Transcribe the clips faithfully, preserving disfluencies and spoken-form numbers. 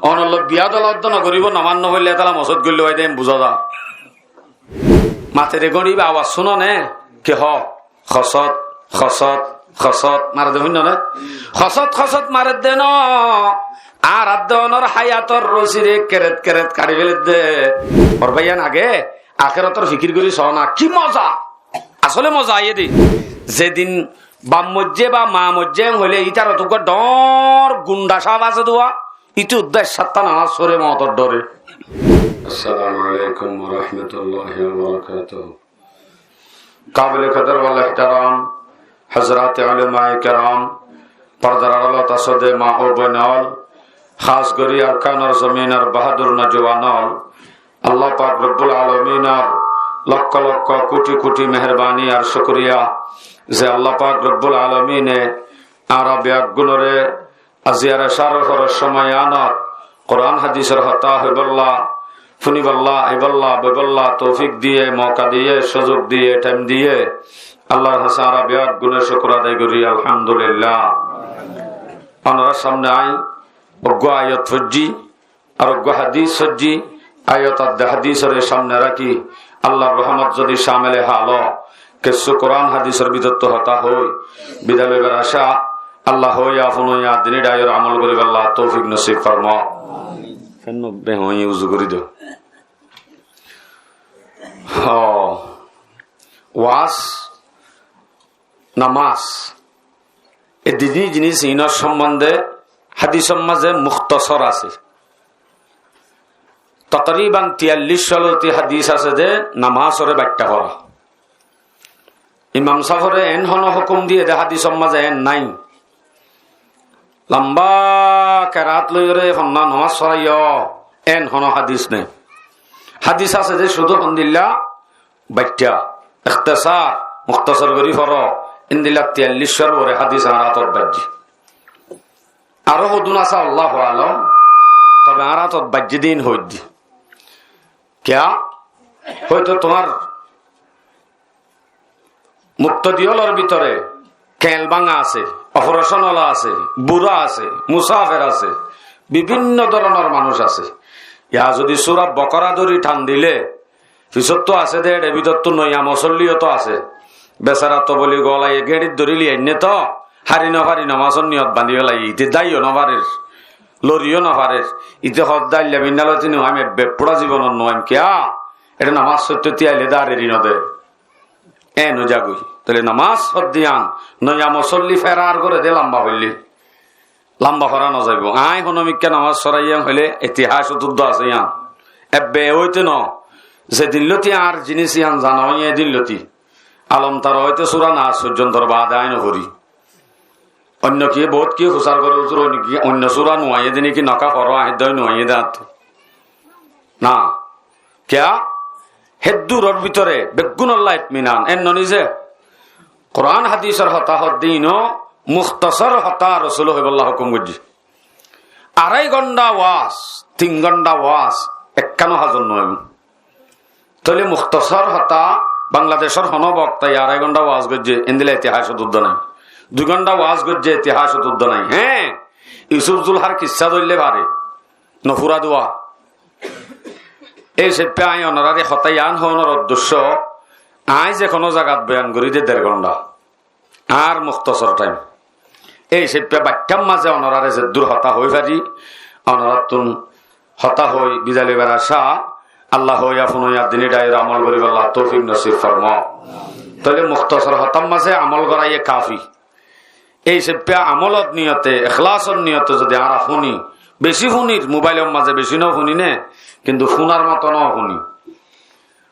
Onor loi biya dola oddo no goribo, nomaz no foille etala mosót goillé bái de, en buzá za. Matere goñçi ba awaz cúno né, ki ho? Hosót, hosót, hosót, mare de fúinno né? Hosót, hosót mare de no. Añár adde onor hayator rosire keret, keret kaçi fele de. Mor báiyan age, akérotor fikir gorí soó na. Ki moza! Asóle moza aiyé de. Zedin baf moijjé ba maa moijjé hoilé ítar ottu uggwá dhoóñr gundha saf asé de uwá, íte uddá satta namás foré moutor dhore. Assalamu alaikum wa rahmatullahi wa barakatuhu. Kabile kodor wal ehtaram Hazrate ulamaye keram, pordar adalot asó de ma o boin ol, hás gorí Arkanor zominor bahadur nojuwan ol, Allah pak Rabbul Alaminor lokko lokko kuthi kuthi meherbani ar cúkuriya ze Allah pak Rabbul Alamine añára beggúnore aziyar ecár foror cómoi yíanot Kuran hadisor hotá hoibolla, fúnibolla, aibolla, boibolla toufik diye, mouka diye, suzuk diye, thaim diye, Allar hañsé añára beggúne cúkur adai gorí, Alhamdulillah. Onorar samne añí uggwá ayat foijjí, ar uggwá hadis foijjí, ayat ar hadisore samne rakí, Allar rohomot zodi camele hal ó, kessú Kuran hadisor bútottu hotá hoi bidai loibar acá, Allah hoiya fúnoiya dini dhaiyor amol goríballa toufik nosib formó. Fenno behoñi uzu gorí do. Ó, waz, namás. E dui jinis, inor sombonde hadisor maze muktosor asé. Tokriban tiyallic cóloti hadis asé de namásore baittha fora. Imam sáfore en hono hukum diye de hadisor maze en nai. Lamba kerat loiyore honna namás foraiyo, en hono hadis nai. Hadis asé de cúdu hondilla baittha, iktesar, muktosor gorí foro, endilla tiyallic cór uore hadis añár átot baijjé. Aró hodún asé Allahu alam, tobe añár átot baijjé de in hoiddi. Kiya? Hoito tuáñr muktodi ólor bútore keñl báñga asé, oforecon ola asé, bura asé, musafer asé, bibinno dóronor manúic asé. Yá zodi sura Bokora dóri than dile, fisóttu asé de, ére bútottu noiya mosolliyo to asé. Besara to boli golaiye geñçit dóri liyainne to, hári nofarí namásor niyot bañdí felaiye, ite dáiyo nofarér, loriyo nofarér. Ite hoódde ailla binnaloti nuaim, ebbe fúra zibonot nuaim. Kiya? Ére namás foitto ti aile de ar eri node. En ói zagói. Tóile namás foddíyan, noiya mosolli ferar goré de lamba foillé. Lamba fora nozaibo. Aññí honomikká namás foraiyum hoilé itihásot uddá asé yián. Ebbe óite no, zedin lóti añár jinis yián zana óiye edin lóti. Alom tara óite sura Nas foijjontor baade aññí nofori. Oinno ki bout ki fusar gore, huzur, oinno ki, oinno sura nuaiye de niki, noka foro, aññí dói nuaiye de añáttu. Na. Kiya? Hédduror bútore beggúnolla itminan. En no nize? Kuran hadisor hotá hoddíno, muktosor hotá Rosule hoibolla hukum goijjé. Arai gonda waz, tin gonda waz, ekkán wazot no óibo. Tóile muktosor hotá, Bangladecor hono boktaye arai gonda waz goijjé, endilla itihásot uddá nai. Dui gonda waz goijjé, itihásot uddá nai. Héñ, Yusuf Zulhar kissá dóille fare. Nofura dua. Ei seippá aññí onoráre hotá yián hoónor uddecco, aññí ze honó zagat boyan gorí de der gonda. Ar muktosor thaim. Ei seippá baiththár mazé onoráre zeddúr hotá hoói fari, onoráttun hotá hoói bidai loibar acá, Allah hoóiya funoiya dini dhaiyor amol goríballa toufik nosib formó. Tóile muktosor hotár mazé amol goráiye kafi. Ei seippá amolot niyote, ekhlásor niyote zodi añára funi, beci funir, mobailor mazé beci no funi né, kintu funar moto no funi.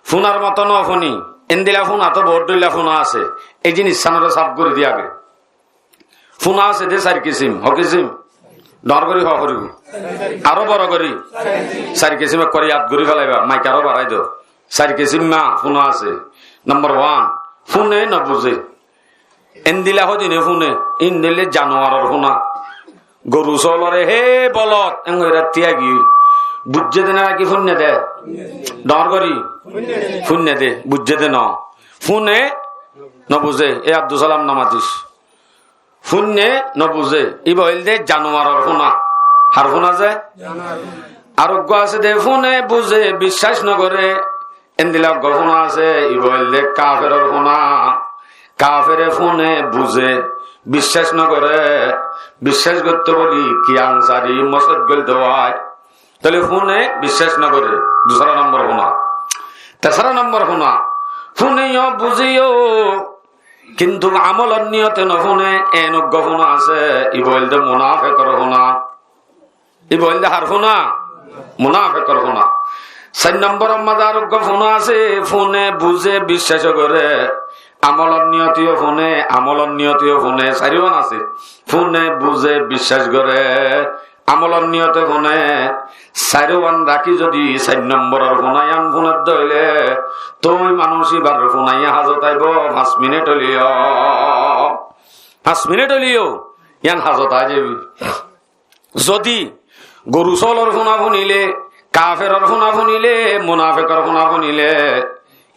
Funar moto no funi, endilla funa to bout dhoilla funa asé. Ei jinissánoré saf gorí di age. Funa asé de sair kisim, ho kisim? Dhoóñr gorí hoó foribo. Aró boro gorí. Sair kisim ekkuwar yad gorí felaiba, maik aró barái do. Sair kisim ma funa asé. Nombor wan, fune no buzé. Endilla hodine fune, endilla januaror funa. Goru sóolore, "Hé bolod," en hoiyóre tíyai giyói. Buijjé de né naki fúinne de? Dhoóñr gorí. Fúinne de, buijjé de no. Fúne, no buzé. E Abdus Salam no matis. Fúinne, no buzé. Íba óilde januaror funa. Har fúna ze? Ar uggúa asé de fúne buzé, biccác nogoré. Endila uggúa fúna asé, ibá óilde kaferor fúna. Kafere fúne buzé, biccác nogoré. Biccác goittó bóli ki ansari mosót goilde wai. Tóile fúne biccác nogoré, dusára nombor fúna. Tesára nombor fúna, fúne yó buzé yó, kintu amolor niyote nofúne, en uggúa fúna asé, ibá óilde munafekor fúna. Ibá óilde har fúna? Munafekor fúna. Sair nombor mazé ar uggúa fúna asé, fúne buzé, biccác goré, amolor niyote yó fúne, amolor niyote yó fúne, sairwán asé. Fúne buzé, biccác goré, amolor niyote fúne, sairwán rakí zodi sair nomboror fúna yián fúnedde óile, toi manúic ibar fúna yián hazot aibó, fañs minit óileyo. Fañs minit óileyo, yián hazot aizaibo. Zodi goru sólor fúna fúnile, kaferor fúna fúnile, munafekor fúna fúnile,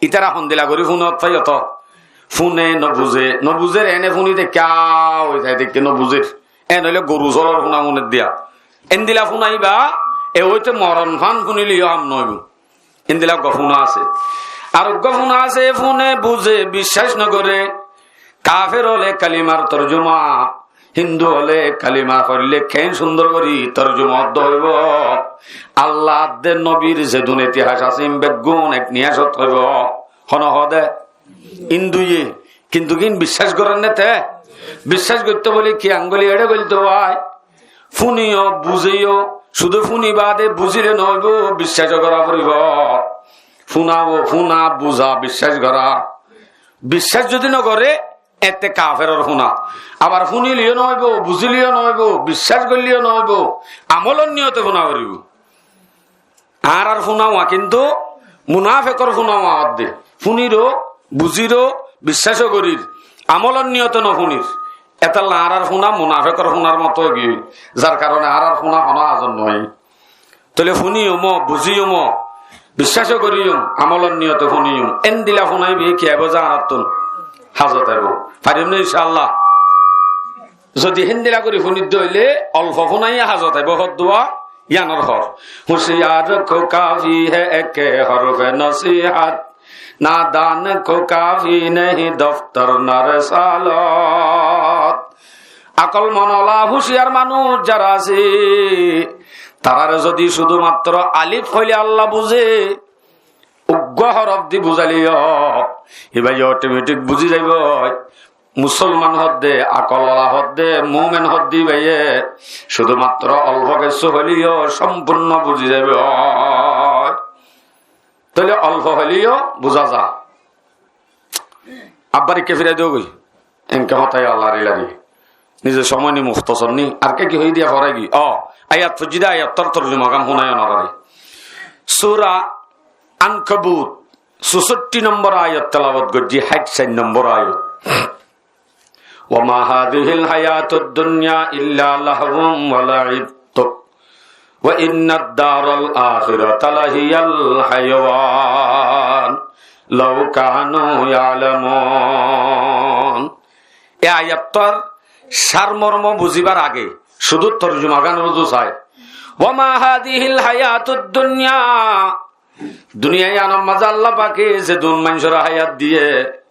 ítara hondila gorí fúnot faiyó to? Fúne nobuzé, nobuzér ene fúni dekká, ói zai dekké nobuzér. En óile goru sólor fúna fúneddiya. Endila fúna ibá, e óite moron fán fúnile yó ham noóibo. Endila uggúa fúna asé. Ar uggúa fúna asé, fúne buzé, biccác nogoré. Kafer óile kalimar torjuma, Hindu óile kalima foille keén cúndor gorí torjuma ódde óibo. Allah adde nobir zedún itihas asé, ín beggún ek niyasot óibo. Hone hoóde? Hinduye. Kintu ín biccác gorér né te? Biccác goittó bóli ki anguli eçé goilto wai? Fúniyo, buzíyo, cúdu fúni baade buzíle noóibo, biccác gorá foribó. Fúna, fúna, buza, biccác gorá. Biccác zodi nogoré, ette kaferor fúna. Abar fúnileyó noóibo, buzíleyó noóibo, biccác goilleyó noóibo, amolor niyote fúna foribó. Añárar fúna wá kintu munafekor fúna wá ódde. Fúniro, buzíro, biccáco gorír, amolor niyote nofúnir. Étalla añárar fúna munafekor fúnar moto óigiyoi, zar karone añárar fúna honó azor noói. Tóile fúniyum, buzíyum, biccáco goríyum, amolor niyote fúniyum. Éndila fúna ibá ki aibó ze añárattún? Hazot aibó. Farim né incáallah? Zodi héndila gorí fúnidde óile olfo fúnaiye hazot aibó. Hoddúa? Yíanor hor. ہوشیار کو کافی ہے ایک حرف نصیحت، نادان کو کافی نہیں دفتر نہ رسالت۔ Akol mon ola húciyar manúic zara asé, tarare zodi cúdumattro alif hoile Allah buzé, uggúa horof di buzaileyó, ibáye otometik buzí zaibói. Musolman hoódde, akol ola hoódde, mumen hoódde ibáye cúdumattro olfo kessú hoileyó sompurno buzí zaibói. Tóile olfo hoileyó buza za. Abbar ikká firai diyó goi. Enke hotá yó lari lari. Nize somoi ni, muhtasor ni. Ar ke ki hoidiya forai gi? Ó, ayat foijjí de, ayattor torjuma gán fúnai onorare. Sura Ankabut, susotti nombor ayat telawat goijjí, háit sair nombor ayat. وما هذه الحياة الدنيا إلا لهو ولعب. وإن الدار الآخرة لهي الحيوان لو كانوا يعلمون. E ayattor sarmormo buzibar age cúdu torjuma gán uzu sai. وما هذه الحياة الدنيا Duniya yíanor mazé Allah pake zedún maincóre hayat diyé,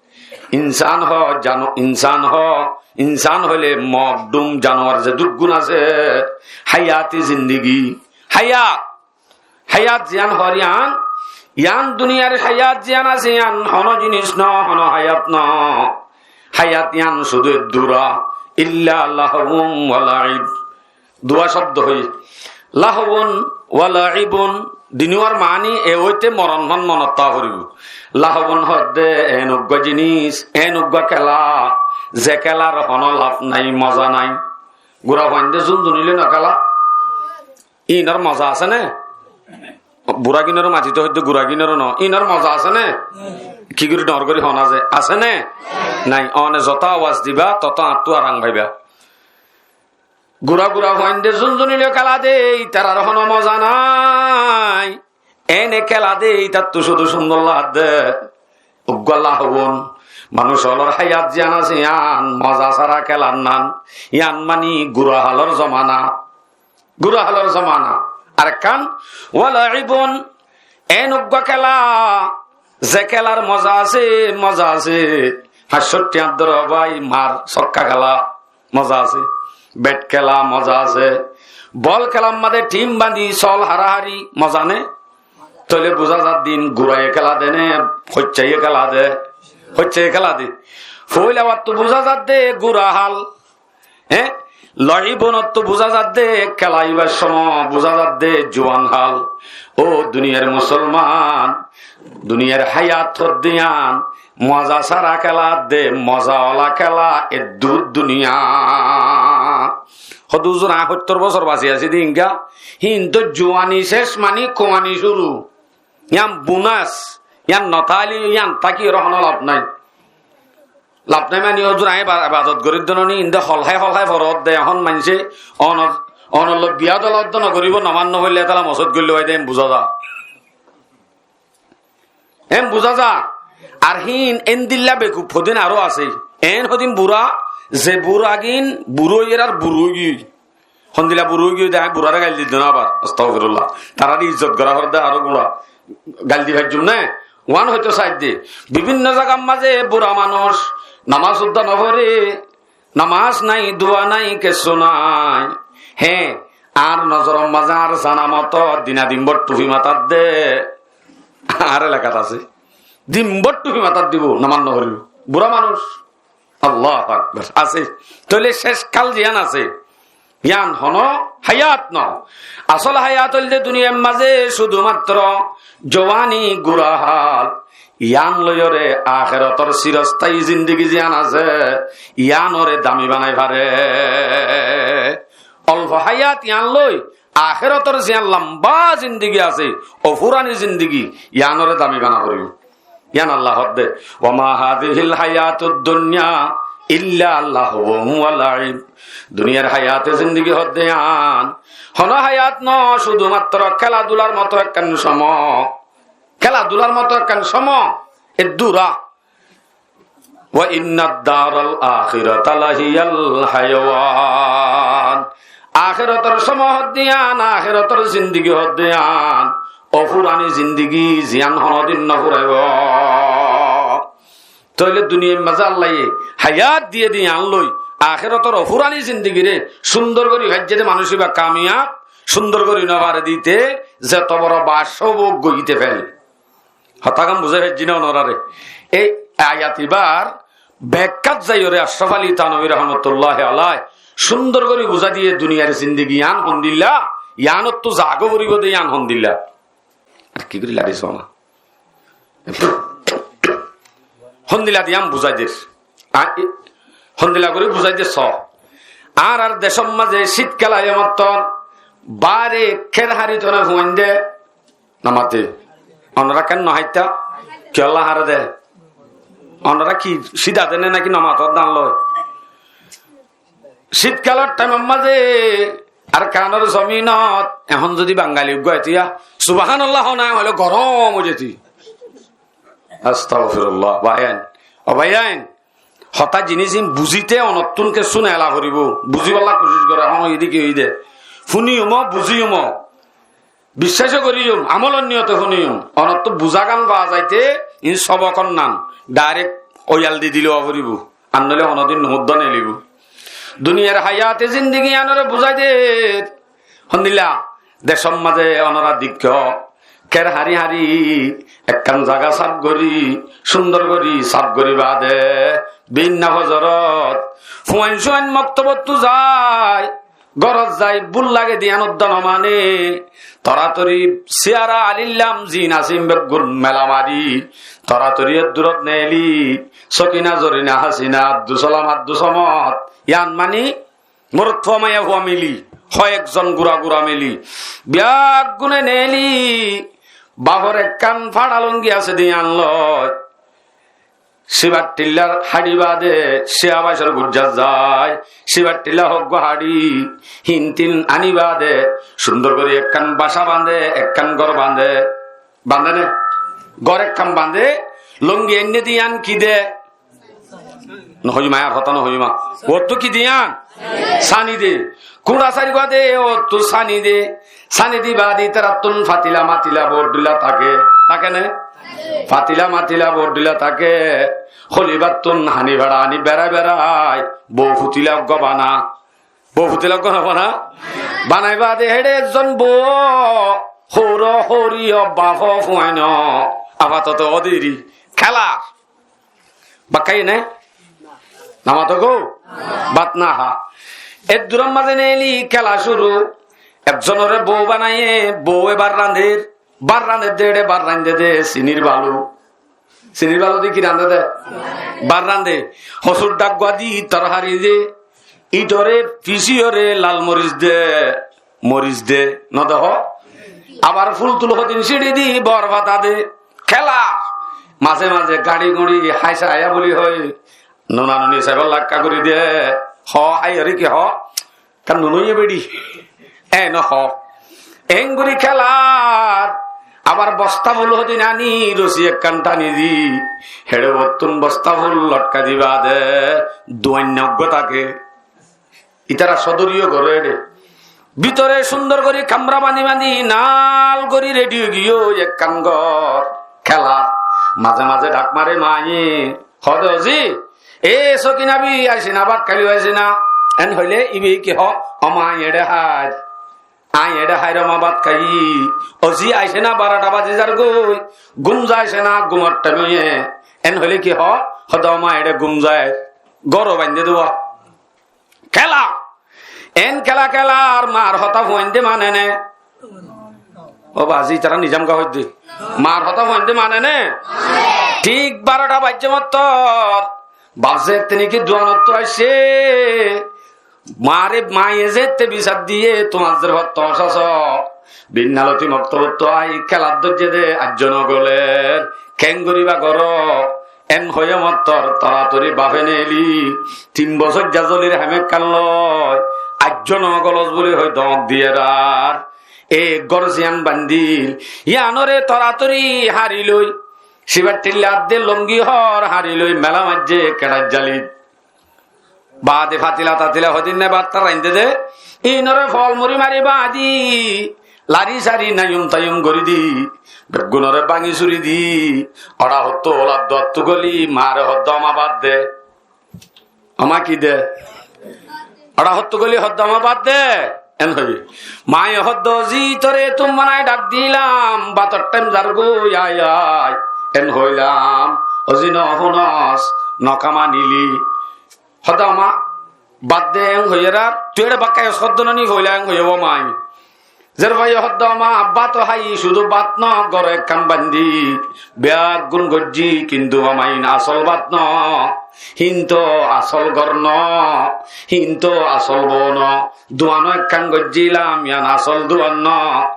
insán hoó, janu-, insán hoó, insán hoilé mog, dhum, januwar zedún gún asé, hayati zindigi, hayat, hayat ziyán hoór yían, yían duniyar hayat ziyán asé yían honó jinis noó, honó hayat noó. Hayat yían cúdu eddúra, إلا لهو ولعب. Duwa cóbdo hoiyé. Lahwun wa la'ibun, dinúwar maáni e óite moron fán monot táa foribó. Lahwun hoódde en uggúa jinis, en uggúa kéla, ze kélar honó laf nái, moza nái. Gura fuainde zunzunilé nokéla. Íinor moza asé né? Burá gínoré matito hoóidde gura gínoré noó. Íinor moza asé né? Ki gorí dhoóñr gorí hoóna ze? Asé né? Nái. One zotó awaz diba, totó añáttu aram faiba. Gura gura fuainde zunzunilé kéla de, ítarar honó moza nái. Ene kéla de, ítattú cúdu cúndor lagedde. Uggúa lahwun, manúic ólor hayat ziyán asé yían moza sára kélar nán. Yían mani gura hálor zomana. Gura hálor zomana. Ar ekkán, wa laibun, en uggwá kéla, ze kélar moza asé, moza asé. Fañssottí añdor bái mar sokka kéla, moza asé. Beth kéla, moza asé. Bol kélar mazé thim bañdí, sol harahari, moza né? Tóile buzá zar de ín guraye kéla de né, hoiccaye kéla de, hoiccaye kéla de. Foóila wattu buzá zar de gura hál. Hé? Laibunottu buzá zar de kélaibar cómo, buzá zar de juwan hál. Ó duniyar musolman, duniyar háyat hoddé yián moza sára kéla de, moza ola kéla, eddúr duniya. Hoddé huzur, añí hóttor bosór basi así de inga, hín to juwani céc mani kuwani cúru. Yián bunás, yián no táile, yián táki ar honó laf nái. Laf nái mani huzur añí ba-, ebadot gorír de no ni, inde holhái holhái forot de, ehón maincé onor, onor loi biya dola de no goríbo, nomaz no foille etala mosót goillé bái de, en buzá za. En buzá za. Ar hín endilla bekuf hodin aró asé. En hodin bura, ze buragin, bura óiyer ar bura óigiyoi. Hondilla bura óigiyoi de, añí burare gail di dóu na abar. Astagfirullah. Tarare izzot gora foré de aró gura. Gail di faijjum né? Uán hoito saidde. Bibinno zagar mazé bura manúic, nomaz udda no foré, nomaz nai, dua nai, kessú nai. Hé, añár nozoror mazé añár zana moto dina dimbór thufi matát de. Añár elakát asé. Dimbór thufi matát dibo, nomaz no foribo. Bura manúic. Allahu Akbar. Asé. Tóile céc kál ziyán asé, yián honó háyat no. Asól háyat óilde duniyar mazé cúdumatró juwani gura hál. Yián loiyóre ahérotor sirostáyi zindigi ziyán asé, yiánoré dami banai faré. Olfo háyat yián loi ahérotor ziyán lamba zindigi asé, ofurani zindigi, yiánoré dami bana foribo. Yián Allah hoódde, "Wa ma hadihil hayatud dunya illa lahwun wa laib." Duniyar háyate zindigi hoódde yián honó háyat no, cúdumatró kéla dular moto ekkán cómo. Kéla dular moto ekkán cómo, eddúra. "Wa innad daral akhirata lahiyal hayawan." Ahérotor cómo hoódde yián, ahérotor zindigi hoódde yián, ofurani zindigi, ziyán honódin no furaibo. Tóile duniyar mazé Allaye háyat diyé de yián loi, ahérotor ofurani zindigiré cúndor gorí faijjé de manúic íba kamiyab, cúndor gorí no faré de íte zeto boro baccá óuk goiyé íte fail. Hotágan buzái faijjí né onoráre? Ei ayat ibár bekkát zaiyóre Acrof Ali Thanobí rahmatulláhi alaih cúndor gorí buzái diyé duniyar zindigi yián hondilla, yiánottú zagói foribó de yián hondilla. Ar ki gorí lari sóna? Hondilla de yián buzái der. A, e, hondilla gorí buzái der só. Añárar decór mazé cítkal aiyé mottor baáre kér hañri tone fuain de, no mate. Onorá ken no háitta? Kiyólla hañre de? Onorá ki cída de né náki no mator dán loi? Cítkálor thaimor mazé Arkanor zominot ehón zodi Bangali uggúa aitó, subhánallah hoó na hoilé gorom ói zaitó. Astagfirullah. Báiyain, ó báiyain, hotá ziníc ín buzíte onottún kessú neela foribó. Buzíbolla kucíc goró, ehón hoiyé de ki hoiyé de. Fúniyum ó, buzíyum ó. Biccác goríyum, amolor niyote fúniyum. Onottú buzá gán faa zaite, ín sóbokor nam. Dairek óiyal di dile ó foribó. Ar noóile honódin nuhúdda neelibó. Duniyar háyate zindigi yíanoré buzái der. Hondilla, decór mazé onorá deikkó, kér hañri hañri, ekkán zaga sáf gorí, cúndor gorí sáf gorí baade, bínna fozorot fuain cúain moktobottú zai, górot zai búk lage de yían uddá no mane, toratori siyara alillam ziín asé ín beggún mela mari, toratori eddurot neeli, Sókina, Zorina, Hásina, Abdus Salam, Abdus Somod, yían mani morotfua maiyafua mili, hoek zon gura gura mili, beggúne neeli, bafor ekkán faça lungi asé de yían loi. Sibar thillar haçi baade, siya bacor gujjat zai, sibar thilla hoggua haçi, hintin ani baade, cúndor gorí ekkán baca bañde, ekkán gór bañde. Bañde né? Gór ekkán bañde, lungi ainné de yían ki de? Nohoiyum, añár hotá nohoiyum. Uottú ki de yían? Sani de. Kúñça sairgúa de, ottú sáni de, sáni di baade ítarattún fatila matila boóut dhóilla táke, táke né? Fatila matila boóut dhóilla táke, holibattún haní feçá aní berai berai, bou futila eggúa bana. Bou futila eggúa no bana? Banai baade héçe ezzon bou, houro, houriyo, bafo, fuaino, afatoto ódiri, kéla. Bát háiye né? Namato gó? Bát no há. Edduror mazé neeli kéla cúru. Ekzonore bou banaiye, bouwe bát rañder. Bát rañder de, eçe bát rañde de, sinir balu. Sinir balu di ki rañde de? Bát rañde. Hosur dhággua di, torhari de. Itore, fisiyore, lal moris de. Moris de, no de hoó? Abar ful tul hodin siçi di, bor fata de, kéla. Maze maze gaçi guçi háisa háiya buli hoi, nuna nuni saibar lakka gori de, hoó, háiyore ki hoó? Kán nunóiye beçi. E no hoó. Eén gori kélar, abar bosta ful hodin aní, rosi ekkán tani di, héçe bottún bosta ful lotkai di baade, duainna eggúa táke. Ítara sodoriyo goré de. Bútore cúndor gorí kamra bañdí bañdí nal gorí redi ói giyói ekkán gór kélar. Maze maze dhak mare maáñye, hoó de, "Ozi, e Sokina bi aisé na, bát háibo aisé na?" En hoilé íba ki hoó, "Ó ma, añí eçé háir. Añí eçé háir, ó ma, bát hái." "Ozi aisé na, barota bazi zargói, gúm za aisé na, gúmor thaim óiye." En hoilé ki hoó, hoó de, "Ó ma, eçé gúm zair." Górot bañdí de. Kéla. Eén kéla kélar, maar hotá fuainde mane né? Ó bazi, tará nizam gá hoiddé. Maar hotá fuainde mane né? Thík barota baijjé mottor. Baf zeéñtte niki duanottú aiccé. Maare, maye zeéñtte bisar diyé, tuáñr zer fotto ocá so. Binnaloti moktobottú ai kélat dóijje de, aijjó no goler. Keén goriba goró? En hoiyé mottor toratori bafe neeli tin bosóijja zolir ham ekkán loi, aijjó no golos buli hoi domok diyer ar. E gór ziyán bañdil, yíanore toratori hañri loi, sibar thilla adde longi hór hañri loi mela maijjé keçaijjalit. Baade fatila tatila hodinne bát rañde de, inore fol muri mari baadi, lari sari nayum tayum gori di, beggúnore báñgi suri di, ora hottu oladdu attú goli, maare hoó de, "Ó ma, bát de." "Ó ma, ki de?" Ora hottu goli hoó de, "Ó ma, bát de." En hoiye. Maye hoó de, "Ozi, tore tum banai dhak dilam, bátor thaim zargói, ai, ai." En hoilam, "Ozi, no funos, no kamanili." Hoó de, "Ó ma, bát de," en hoiyé ar, "tui eçé bát háiyos hoó de no ni foila?" En hoiyé, "Ó ma." Zer faiye hoó de, "Ó ma, bát ó hái, cúdu bát no, górot ekkán bañdí, beggún goijjí, kintu ó ma, iín asól bát no, híin to asól gór no, híin to asól bou no, duan ó ekkán goijjílam, yían asól duan no.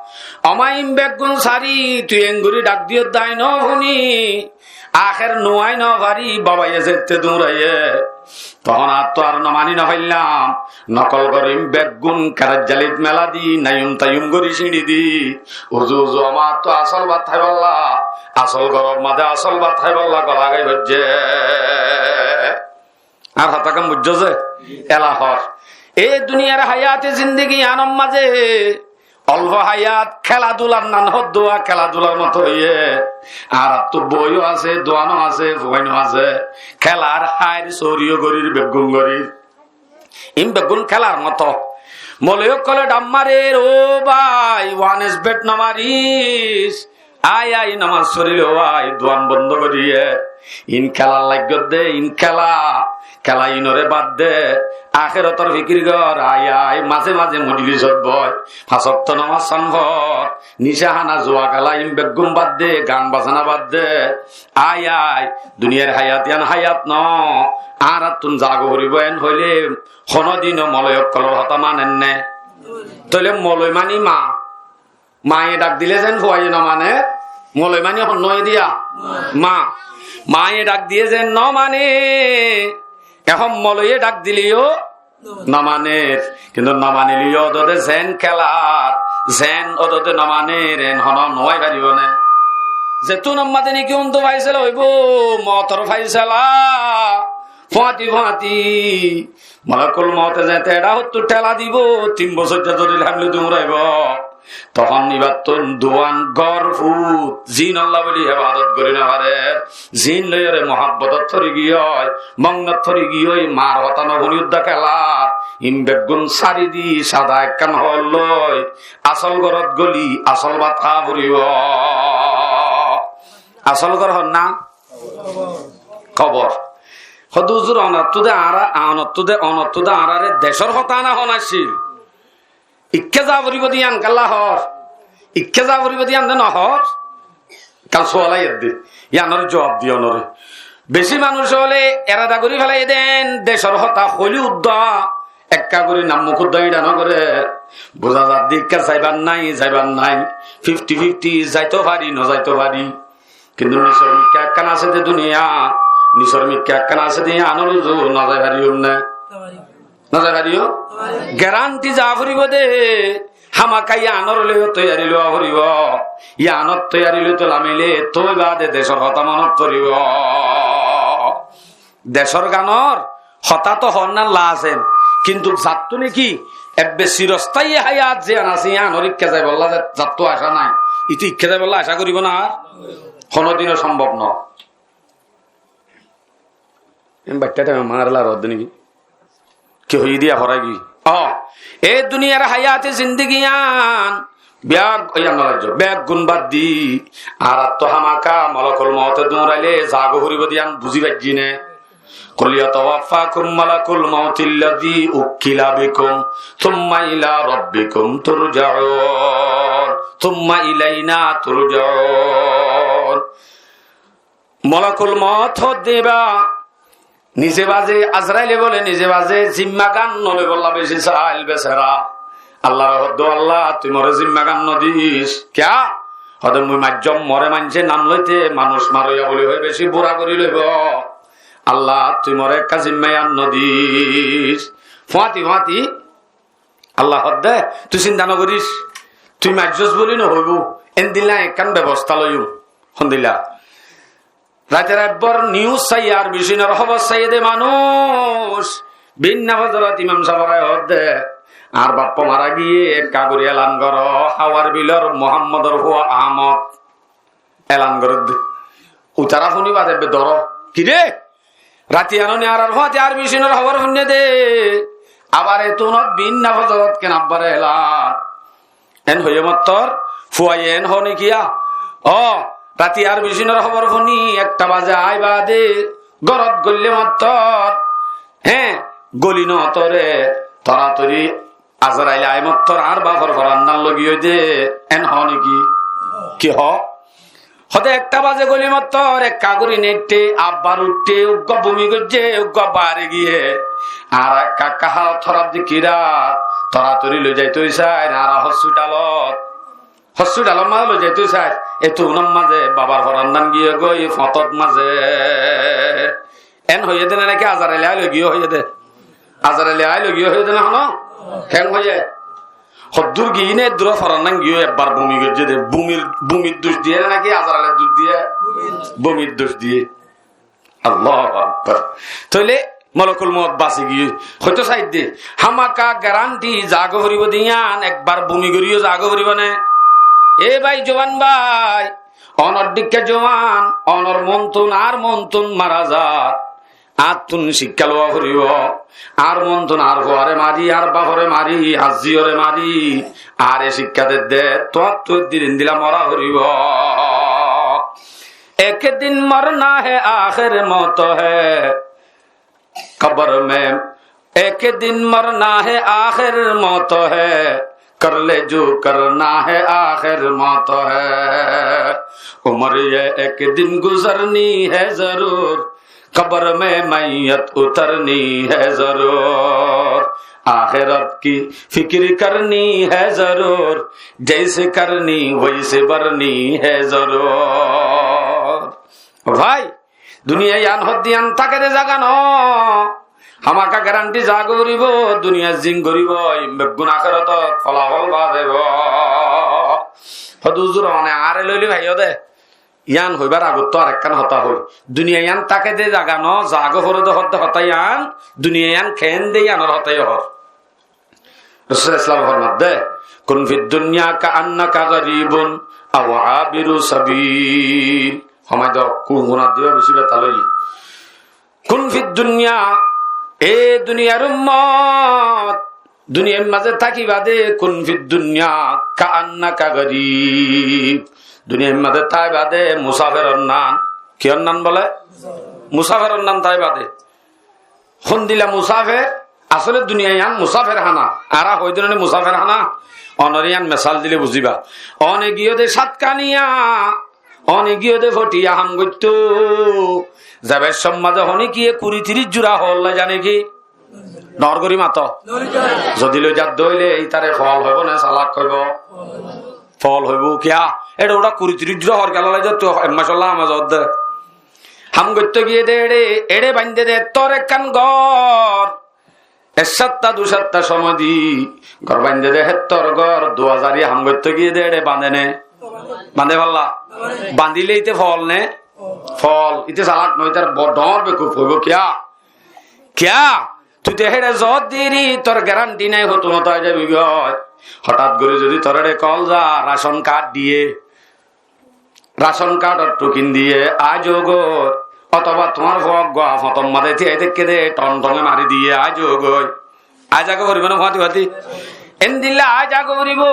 Ó ma, iín beggún sari, tui engorí dhak diyós de, añí no fúni." Ahér nuwai no fari babaye zeéñtte duñraiyé. Tohón añáttu ar no mani no faillám. Nokol gorim beggún keçaijjalit mela di, nayum tayum gorí siñçi di. Uzu uzu añáttu asól bát háiballa, asól góror mazé asól bát háiballa gola gai foijjé. Añár hotágan buijjó ze? Ela hoór. E duniyar hayate zindigi yíanor mazé olfo hayat, kéla dular nan hoddúa, kéla dular moto óiye. Añáráttu bou yó asé, duan ó asé, fuain ó asé. Kélar, háir, sóori yó gorir, beggún gorir. Iín beggún kélar moto. Moloi ókkole dhak marer, "Ó bái, one is bed no maris." Ai, ai, nomas forile, ó bái, duan bondó goríye. Iín kélat laiggó de, iín kéla, kéla iínore bad de. Ahérotor fikir gor, ai, ai, mazé mazé mojlisot boi. Fañs októ nomas san for, nicá hána, zua kéla, iín beggún bad de, gan basána bad de. Ai, ai, duniyar hayat yián hayat no. Añárattún zaga foribó en hoilé, honódino moloi ókkolor hotá manen né? Tóile moloi mani ma. Maye dhak dile zen fuaye no mane, moloi mani honnúa diya? Ma. Maye dhak diye zen no mane, ehón moloiye dhak dile yó no mane. Kintu no manile yó odode zen kélar, zen odode no mane, en hono nuwai faribo né? Zettún ammáde niki undu faisala óibo, motor faisala, Fúañti fúañti Malakul Mouté zeéñtte eçá hottú théla dibou, tin bosóijja dóri lemlu duñraibou. Tohón ibáttun duán gór fut, zin Allah buli ebadot gorí nofarér. Zin loiyóre muhábbotot fori giyói, mongnot fori giyói, mar hotá nofúni uddá kélar. In beggún sári di sada ekkán hoól loi, asól górot góli, asól bát há foribóu. Asól gór hon na? Kobor. Hoó de huzur, onottú de añára, onottú de, onottú de añáráre decór hotá na hon accíl. Ikká za foribóu de yián kiyólla hoór? Ikká za foribóu de yián de nohoór? Kal sual aiyér de. Yiánor juab di onóre. Bicí manúic ókkole erada gorí félaiyé de, decór hotá hoilé uddá ekká gorí nam muk uddá iñça nogorér. Buzá zar de ikká zaibar nái, zaibar nái. Fifti fifti, zaitóu fari, nozaitó fari. Kintu nisor mikká ekkán asé de duniya, nisor mikká ekkán asé de, yiánor uzu nozai fariyum né? Nozai fariyum? Geranti za foribóu de, hámaka yiánor loi toiyari lowa foribóu. Yiánor toiyari loi toilamile toi baade decór hotá monot foribóu. Decór ganor hotá toó hoór na lazem, kintu zattú niki ebbe cirostáyi háyat ziyán asé, yiánor ikká zaibolla za-, zattú acá nái, itú ikká zaibolla acá goríbou na, ar honódinó sombob no. Em baiththá thaim añáre lar hoódde niki? Ki hoiyé de yá forái giyói? Ó, e duniyar háyati zindigi yián bek, yián no laijjó, beggún bad di, añárattú hámaka Malakul Mouté duñrailé zagói foribóu de yián buzí faijjí né? قل يتوفاكم ملك الموت الذي وكل بكم ثم إلى ربكم ترجعون ثم إلينا ترجعون. Malakul Mout hoó de ibá nize baze, Azraile bóle nize baze zimma gán no loibolla bicí sail besara. Allaré hoó de, "Allah, tui more zimma gán no dis." Kiyá? Hoó de, "Mui maijjóm, more maincé nam loite manúic maroiya buli hoi bicí bura gorí loibou. Allah, tui more ekká zimma yián no dis." Fúañti fúañti Allah hoó de, "Tui sinta no goris, tui maijjós buli no hoibóu, endilla ekkán bebosta loiyum." Hondilla? Raitor abbár nius saiyé, ar bicinor hóbor saiyé de manúic, binna fozorot imam sáb orai hoó de, "Añár baffa mara giyé, ekká gorí elan goró, Hawar bilor Muhámmodor fua Ahmod." Elan goré de. Uitará fúni bade ebbe doró. Ki re? Rati anoni añárar fúañti ar bicinor hóbor fúinne de. Abar ettunot binna fozorot ken abbáre elan. En hoiyé mottor, fuaye en hoó né kiyá? Ó, rati ar bicinor hóbor fúni ekta baze aái bade, górot goillé mottor, hé, goli no tore, toratori Azrail aái mottor añár bafor forannan loi giyói de, en hoó né ki? Ki hoó? Hoó de ekta baze goli mottor, ekka gori neitte, abbar uiththé, uggúa bumi goijjé, uggúa baáre giyé. Añára ekka ekka hálot hóraf dekíra, toratori loi zaito sair, añára hospitalot. Hospitalor maze loi zaito sair, ettunor maze babar forannan giyé goi, foñtot maze. En hoiyé de né náki Azraile aái loi giyé hoiyé de? Azraile aái loi giyé hoiyé de né hono? Keén hoiyé? Hoddúr giyé né, eddúr forannan giyé, ebbar bumi goijjé de, bumir, bumir duc diyé né náki Azrailer duc diyé? Bumir duc diyé. Allahu Akbar. Tóile Malakul Mout basi giyé. Hoito saidde, hámaka garanti zagói foribó de yián, ekbar bumi goríyo zagói foribó né? E bái, juwan bái, onor dhikka juwan, onor montun añár montun mara zar. Añáttun cikka lowa foribó. Añár montun añár fuare mari, añár bafore mari, añár ziyore mari, añáre cikka dedde, tuáñttu eddir endilla mora foribó. ایک دن مرنا ہے آخر موت ہے قبر میں، ایک دن مرنا ہے آخر موت ہے، کر لے جو کرنا ہے آخر موت ہے۔ عمر یہ ایک دن گزرنی ہے ضرور، قبر میں میت اترنی ہے ضرور۔ آخرت کی فکر کرنی ہے ضرور، جیسے کرنی ویسے برنی ہے ضرور۔ Bái, duniya yián hoddé yián táke de zaga no. Hámaka garanti zagói foribó, duniyat zin goribó, beggún akérotot folafol fa zaibo. Hoó de huzur, one añáre loile faiyó de. Yián hoibar agottú arekkán hotá hoi. Duniya yián táke de zaga no, zagói fore de hoó de hotá yián, duniya yián keén de yiánor hotá yó hoór. Rosul sallallahu alaihi wasallam formar de, "Kun fid dunya ka annaka gharibun aw abiru sabil." Homai do, kun kun addiba beci betal óiye. "Kun fid dunya," e duniyar ummot, duniyar mazé tákiba de, "kun fid dunya ka annaka gharib." Duniyar mazé táiba de musaferor nan. Kiyór nan bole? Musaferor nan táiba de. Hondilla musafer, asóle duniya yián musafer hána. Añára hoi de no ni musafer hána. Onore yián mesal dile buziba. One giyé de sátkániya, one giyé de fothiya ham goittó. Zaibar somot mazé hone kiye kuri tiríc zura hoor loi za né ki? Dor gori mato. Zodi loi za de óile ítare fol hoibo né salak hoibo? Fol hoibo. Kiyá? Ére uçá kuri tiríc zura hoor gela loi za to ek mas olla ham goittó de. Ham goittó giyé de ére, ére bainde de tor ekkán gór. Ek sátta dui sátta somoi di gór bainde de, héttor gór duazari ham goittó giyé de ére bande né? Bande falla? Bandile íte fol né? Fol. Íte salak no, ítar bor dor bekuf hoibo. Kiyá? Kiyá? Tui de héçe zot diri, tor garanti nai, hotu no tai zabi goi. Hotat gori zodi tor ére kol za, rashon kard diye, rashon kardor thukin diye, aái zogói, otoba tuáñr fua gua fotor mazé tiyai táke de, thon thone mari diye, aái zogói. Aái zagói foribo né fuáñti fuáñti? Endilla aái zagói foribo.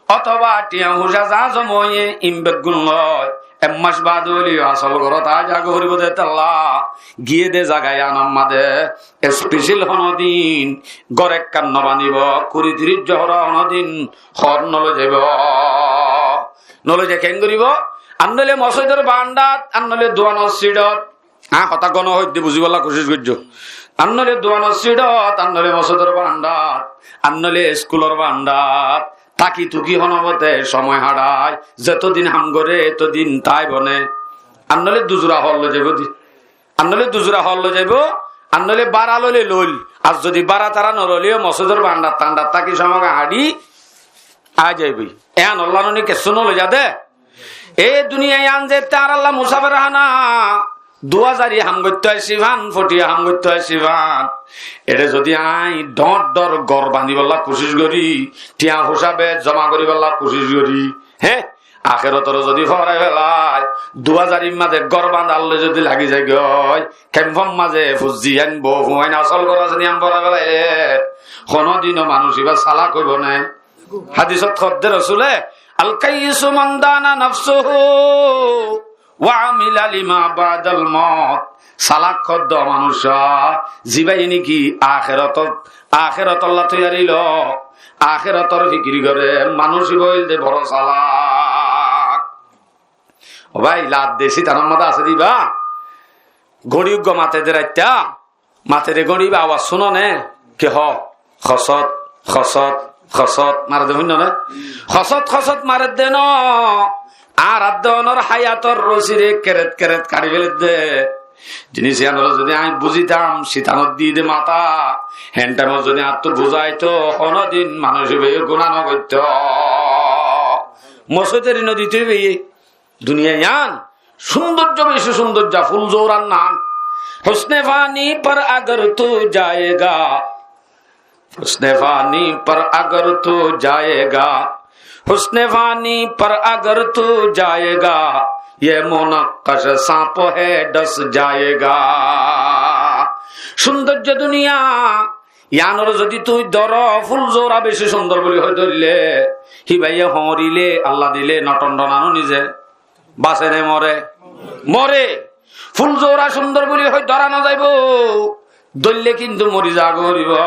Otoba thiañ fusa za zoma óiye, in beggún loi, ek mas baade óileyo asol górot aái zagói foribo de tolla. Giyé de zaga yiánor mazé especel honodin gór ekkán no banibo, kuri tiríc zura honodin hór no loi zaibo. No loi zai keén goribo? Ar noile mosóidor barandat, ar noile duanor sidot. Añí hotá gom hoiddé buzibálla kucíc goijjó. Ar noile duanor sidot, ar noile mosóidor barandat, ar noile eskulor barandat. Táki tuki hono mote somoi haçai, zetodin ham gore, etodin táibo né. Ar noile duzura hór loi zaibo de. Ar noile duzura hór loi zaibo, ar noile bára loile loil. Ar zodi bára tara no loileyo mosóidor barandat tandat táki somoi haçi aái zaibo. Yián olla no ni kessú no loi za de. E duniya yián ze añáralla musafer hána, duazari ham goittó aiccí fán, fothiya ham goittó aiccí fán. Ére zodi añí dor dor gór banibálla kucíc gori, thiañ fusa beci zoma goribálla kucíc gori, hé, akérotor zodi forai felai, duazarir mazé gór bandar loi zodi lagi zai goi, kemfor mazé fuzzi ain bou fuain asol gór asé ni yián forai felaile, honodino manúic ibá salak óibo né? Hadisot hoódde Rosule, "Al kayyisu man dana nafsahu wa amila lima ba'dal maut." Salak hoódde manúic, zibáye niki akérotot, akérotolla toiyari lo, akérotor fikir gore, manúic ibá óilde boro salak. Ó bái, lat de sitanor mazé asé de ibá. Góri uggúa mate de raitta, mate de góri ibá awaz cúno né? Ki hoó? Hosot, hosot, hosot mare de fúinno né? Hosot, hosot mare de no. Añárar de onor hayator rosire keret keret kaçi fele de. Jinis yián zodi añí buzitam, sitanor di de mata, hen taimot zodi añáttu buzaito, honodin manúic ibáye guná no goittó. Mosóidori no dito ibáye. Duniya yián cúndorjo, beci cúndorjo, ful zourar nan. حسن فانی پر اگر تو جائے گا، حسن فانی پر اگر تو جائے گا، حسن فانی پر اگر تو جائے گا، یہ منقش سانپ ہے ڈس جائے گا. Cúndorjo duniya, yiánore zodi tui dóro, ful zoura beci cúndor buli hoi dóille, híbaye hoóñrile, Allah dile, noton donan ó nize base né more? More. Ful zoura cúndor buli hoi dóra no zaibo, dóille kintu mori zagói foribo.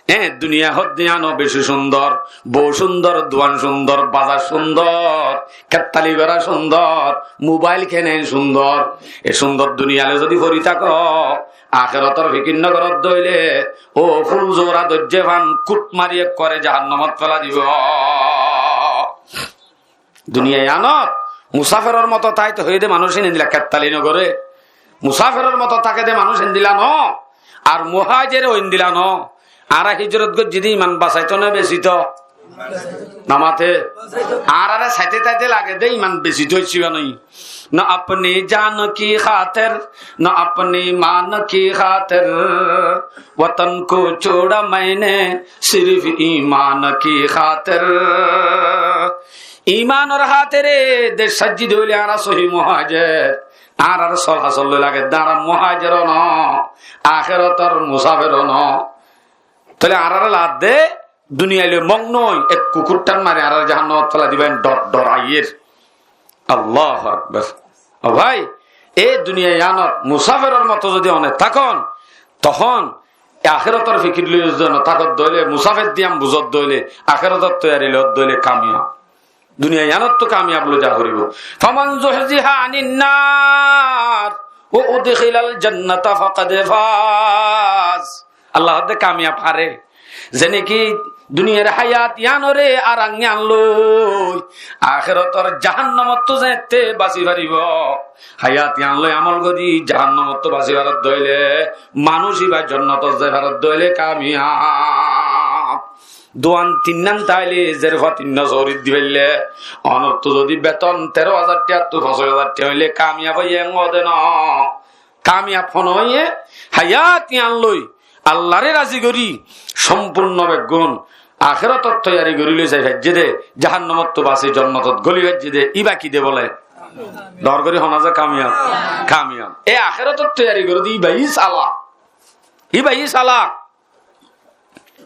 Eé, duniya hoddé yián ó beci cúndor, bou cúndor, duan cúndor, bazar cúndor, kettali gora cúndor, mobail kene cúndor. E cúndor duniyale zodi fori táko, akérotor fikir no goró dóille, ó ful zoura dóijje fán kút mari ekkore jahannamot fela dibo. Duniya yiánot musaferor moto táito hoiyé de manúic endilla kettali no goré. Musaferor moto táke de manúic endilla no. Ar muhajir ó endilla no. Añára hijrot goijjí de iman basaito né besito? Nomate. Añáráre saite saite lage de iman besi dóijje ba noi. نہ اپنی جان کی خاطر، نہ اپنی مان کی خاطر، وطن کو چھوڑا میں نے صرف ایمان کی خاطر۔ Imanor hátere dec sáijji de óile añára sóhi muhájer. Añárar sól hasól loi lage de añára muhájer ó no, akérotor musáfer ó no. Tóile añáráre lage de duniyai loi mogno ói, ek kukurthán mari añáráre jahannamot félai diba, en dor, dor aiyér. Allahu Akbar. Ó bái, e duniya iyanot musáferor moto zodi one tákon, tohón e akérotor fikir loi zodi one tákot de óile, musáfer diyan buzot de óile, akérotor toiyari lot de óile kamiyab. Duniya iyanottu kamiyab loi za foribó. فمن زحزح عن النار وأدخل الجنة فقد فاز. Allah hoódde kamiyab háre, ze niki duniyar hayat iyanore aram iyan loi akérotor jahannamottú zeéñtte basi faribó. Hayat iyan loi amol gori jahannamottú basi farar dóile manúic ibá jonnotot zai farar dóile kamiyab. Duan tinnan táile zer fua tinna sórit di faille, onottú zodi beton teró házar tiyattú fañs házar tiya óile kamiyab óiye, en óde no. Kamiyab hone óiye, hayat iyan loi Allaré razi gori, sompurno beggún akérotor toiyari gori loi zai faijje de, jahannamottú basi jonnotot goli faijje de, ibá ki de bole? Dor gori hona za kamiyab, kamiyab. E akérotor toiyari gori de ibá i sala, ibá i sala.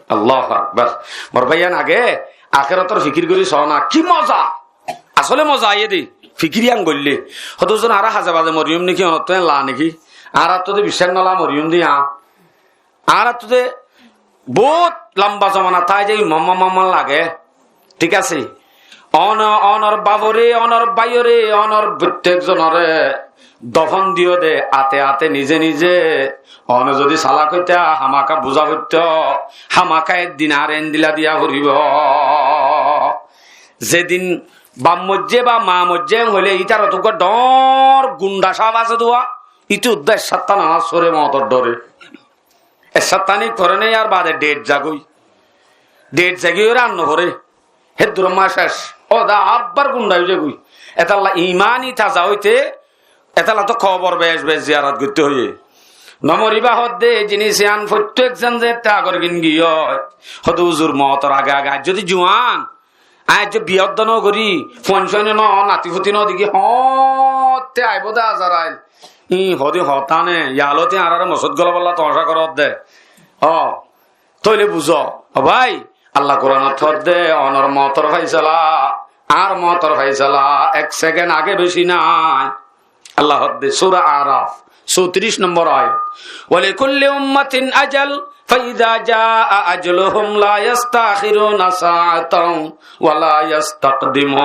Allahu Akbar. Mor báiyan, age akérotor fikir gori só na, ki moza. Asóle moza aiyé de, fikir iyan goille. Hoto zon añára haze baze moriyum niki, onottú en la niki? Añárattú de biccác no la moriyum de, añá. Añárattú de bout lamba zomana tái zai, mamma mamma lage. Thík asé? One, onor bafore, onor báiyore, onor fottek zonore dofon diyo de, ate ate, nize nize. One zodi salak óita, hámaka buza foitto, hámaka ek din añáre endilla diya foribó. Ze din baf moijje ba maa moijje hoile, ítarar uggwá dhoóñr gunda saf asé de uwá, íte uddá ek sáttán añár sóre mootor dhore. Ek sáttán í koré né, yar baade dhet zagói. Dhet zagói óre ar no foré. Héddur ot maa cec. Ó dá abbar gunda ói zagói. Etalla iman í taza óite, etalla tó kobor bec bec ziyarot goittó hoiyé. No moriba hoódde, e jinis iyan fottí ek zon ze tagor gin giyói. Hoódde huzur, mootor age age aijjó de juan, aññí aijjó biya udda no gorí, fuain suain no, nati futi no dekí, hoóñtte aibó de Azarail. Íin hoóde hotá né, yalóti añáráre mosót golabólla tomacá goródde. Ó, tóile buzó, ó bái, Allah Kuranot hoódde, onor mootor faisala, añár mootor faisala, ek sekend age beci nái. Allah hoódde, Sura Araf, sótiric nombor ayat. ولكل أمة أجل فإذا جاء أجلهم لا يستأخرون ساعة ولا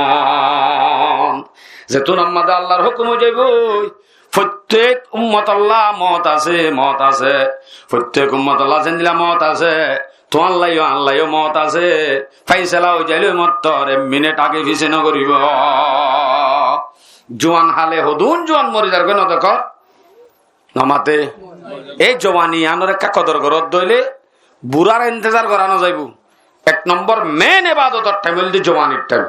يستقدمون. Zettún ammáde Allar hókum ói zaibói, fottek ummotolla moot asé, moot asé. Fottek ummotolla zendilla moot asé, tuáñlla yó, añálla yó moot asé. Faisala ói zailé ói mottor ek minit age fise no goribó. Juan hále hodún juan mori zargói no dekór? No mate. E jowani iánor ekká kodor goródde óile burar entezar gorá no zaibó. Ek nombor mein ebadotor thaim óilde jowanir thaim.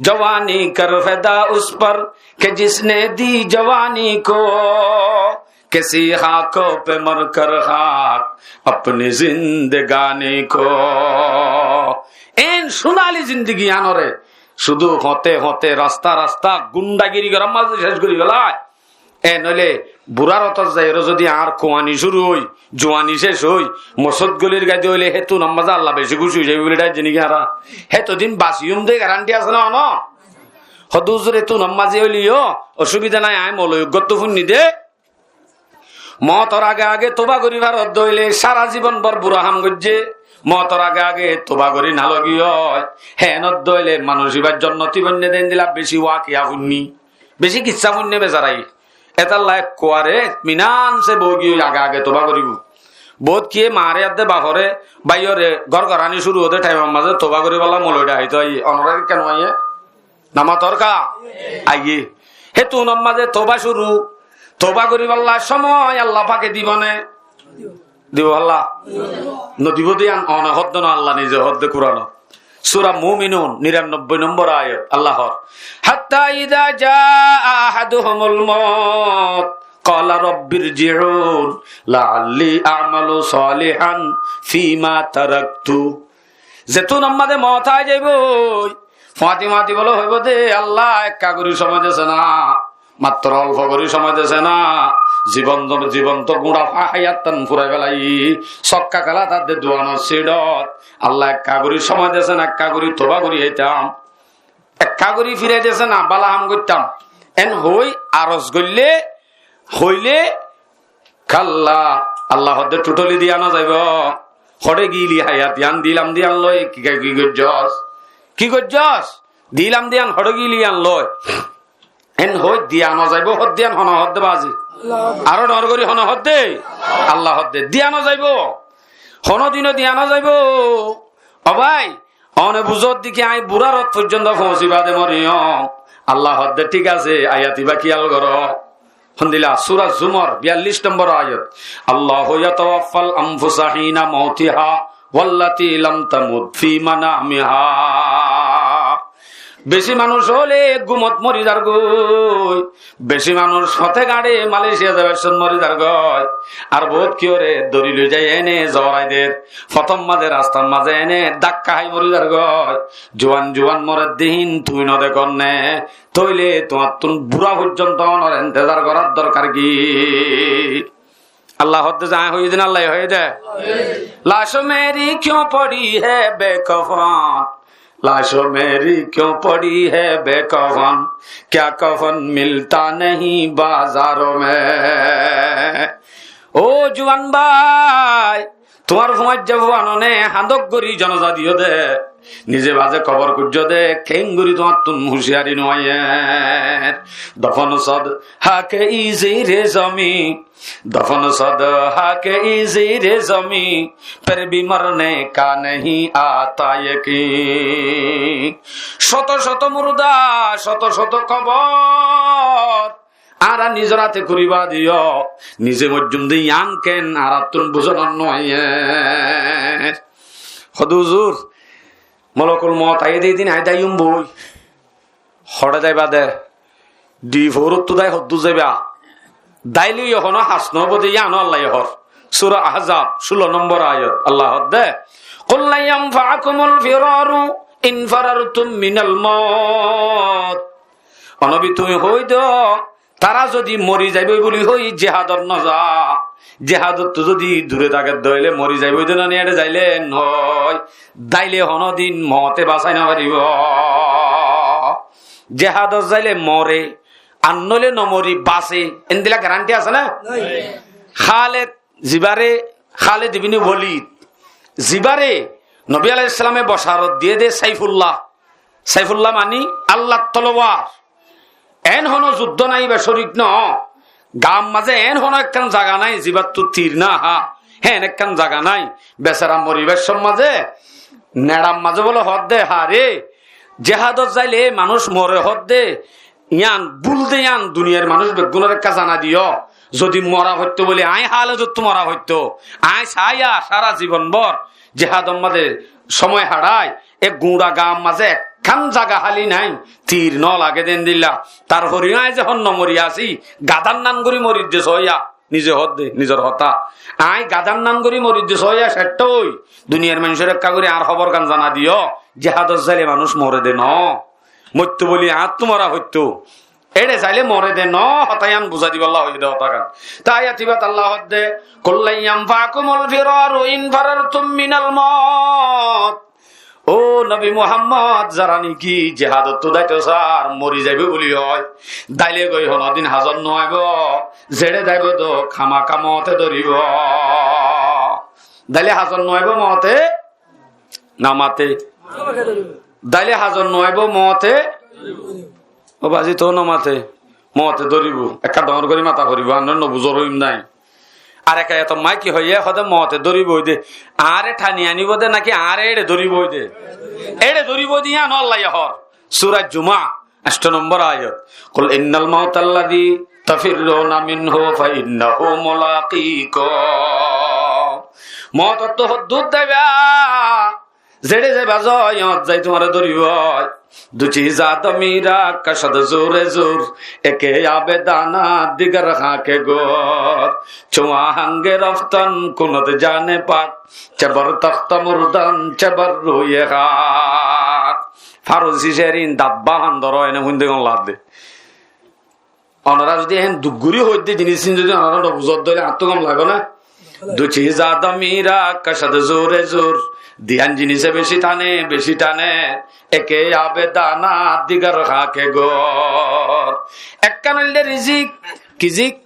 جوانی کر فدا اس پر کہ جس نے دی جوانی کو، کسی خاکوں پہ مر کر خاک اپنی زندگانی کو۔ En sunali zindigi iánore cúdu hoñte hoñte, rasta rasta, gundagiri gorár mazé cec gorí felai. E noóile burar otot zaiyóre zodi añár kuwani cúru ói, juwani cec ói, mosót golir gai de óile hétunor mazé Allah beci kúci ói zaibó buli dhaijje niki añára? Hétodin basiyum de garanti asé né no? Hoódde huzur, hétunor mazé óile yó osubida nái, aññí moloi uggwáttu fúinni de. Mootor age age touba gorí farodde óile sára zibon bór bura ham goijjé, mootor age age touba gorí no logiyói, hénodde óile manúic ibá jonnoti boinné de endilla beci wakiya fúinni. Beci kissá fúinne besarai. Étalla ekkuare itminan se boói giyói age age toba goríbou. Boóut kiyé maáre adde bafore, báiyore górgorani cúru óde thaimor mazé toba goríbolla moloi dhaháito aiyé. Onorá kiyá no aiyé? Namator ka? Aiyé. Hétunor mazé toba cúru. Toba goríbolla cómoi Allah pake dibó né? Dibó Allah? Nodibó de yián one hoódde no, Allah nize hoódde Kuranot. Sura Muminun, niranobboi nombor ayat, Allah hoór, "Hatta iza jaa ahaduhumul maut, qala rabbirji'un, la'alli a'malu salihan fima taraktu." Zetún ammá de moot aái zaibói, fuañti fuañti bóle hoibó de, "Allah, ekká gorí somoi dese na, mattor olfo gorí somoi dese na, zibon, zibon to gúñça fa-, háyattán furai félai, sokká kélat adde duanor siçot, Allah, ekká gorí somoi dese na, ekká gorí toba gorí aitam, ekká gorí firai dese na, bála ham goittám." En hoói aros goillé, hoilé, "Kalla, Allah hoódde, thuttholi diya no zaibó. Hoçé giyíli háyat yían, dilam de yían loi, ki, ki, ki goijjós? Ki goijjós? Dilam de yían, hoçé giyíli yían loi?" En hoói diya no zaibó hoódde yían hone hoódde bazi? Allah. Aró dhoóñr gorí hone hoódde? Allah hoódde. Diya no zaibó. Honódino diya no zaibó. Ó bái, one buzódde ki aññí burár ot foijjonto foóñsi baade moriyum. Allah hoódde, thík asé, ayat ibá kiyál goró. Hondilla, Sura Zumar, biyallic nombor ayat. "Allahu yatawaffal anfusa hina mautiha wallati lam tamut fi manamiha." Beci manúic óile gúmot mori zargói, beci manúic fote gañçe Malaysia zaibar cómot mori zargói, ar boóut kiyóre dóri loi zai ene zorai der, fotór mazé, rastar mazé ene dakka hái mori zargói. Juan juan moredde hín tui no dekós né, tóile tuáñttún burá foijjonto onor entezar gorár dorkar ki? Allah hoódde, aññí hoiyí de né, Allah ye hoiyé dé? Laash meri kyun padi hai bekafan, laash meri kyun padi hai bekafan, kya kafan milta nahi bazaron mein. Ó juan bái, tuáñr fuañijja fuanone hañdok gorí jonaza diyó dé. Nize baze kobor kuijjó dé, keéngorí tuáñttún huciyari no aiyér. Dofon sod hake i zire zomin, dofon sod hake i zire zomin, per bhi marne ka nahi aata yakin. Cóto cóto murda, cóto cóto kobor, añára nizor áte kuribá diyó, nize moijjum de yían keén añárattún buzon no aiyér. Hoódde huzur, molokul moot aiyé dé, edin aññí dáiyum boi. Hoçé dáiba dé? Dui foórottú dái hoddúr zaiba? Dáile yó honó has noóibo dé, yíano Allah ye hoór. Sura Ahzab, cúlo nombor ayat, Allah hoódde, "Qul lan yanfa'akumul firaru in farartum minal maut." Ó nobi, tuñí hoói do, tará zodi mori zaibói buli hoói jihadot no za, jihadottú zodi dure táke dé óile mori zaibói dé no ni, éçe zaile no, dáile honódin moote basái no faribó. Jihadot zaile more, ar noóile no mori, base, endilla garanti asé né? Nai. Khaled zibáre, Khaled ibne Walid, zibáre Nobi alaihissalame bosharot diyé dé Saifullah. Saifullah mani Allar tolowar. Eén honó zuddó nai, ibá córik noó. Gaar mazé eén honó ekkán zaga nái, zibáttu tir no há, héen ekkán zaga nái. Besara moribár cómot mazé, neçar mazé bóle hoódde, haré, jihadot zaile manúic more hoódde, yían búl de, yían duniyair manúic beggúnore ekká zanai diyó. Zodi mora foittóu bóli aññí háledottú mora foittóu, aññí saáiya sára zibon bór jihador mazé cómoi haçái, e guñça gaar mazé ekkán zaga háli nái, tir no lagé dé endilla. Tarfore yó aññí zehón no mori así, gadár nan gorí morir de sóiya, nize hoódde, nizor hotá. Aññí gadár nan gorí morir de sóiya, cettói duniyair manúicor ekká gorí añár hóbor gán zanai diyó, jihadot zaile manúic more dé noó. Moittóu bóli añáttu mora foittóu. Éçe zaile more dé noó, hotá yían buzái dibálla hoiyé dé hotá gán. Te ayat ibát Allah hoódde, "Qul lan yanfa'akumul firaru in farartum minal maut." Ó nobi Muhammod, zará niki jihadottú dáito sár, mori zaibói buli hoói, dáile goi honódin hazot no aibó, zeçé zaibó dé hámaka moote dóribou. Dáile hazot no aibó moote, no maté. Dáile hazot no aibó moote. Ó bazi, tou no maté. Moote dóribou. Ekká dhoóñr gorí mata foribóu, añára no buzór hoiyum nái. Ar ek ayator mazé ki hoiyé, hoódde moote dóribou dé. Añáre thani anibóu dé náki añáre éçe dóribou dé? Éçe dóribou dé, yíano Allah ye hoór. Sura Juma, ancto nombor ayat. "Qul innal mautal lazi tafirruna minhu fa innahu mulaqikum." Mootottú hoddúr daiba, Zeçé zaiba zó, yót zai tuáñre dóribo. Duci zadó mira kasad zure zur, eke abe dana digar hake gor. Cua hange roftan kunot jane pak, cebar taxta murdan, cebar ruye hak. Farosi cerin dat ba handor ene huinde gon lade. Onora zodi eén duk gori hoidde jinis ín zodi onora no buzódde óile añáttu gom lage na? Duci zadó mira kasad zure zur. Diyan jinise beci tane, beci tane. Eke abe dana, digar hake gor. Ekkán óilde rizik, ki zik?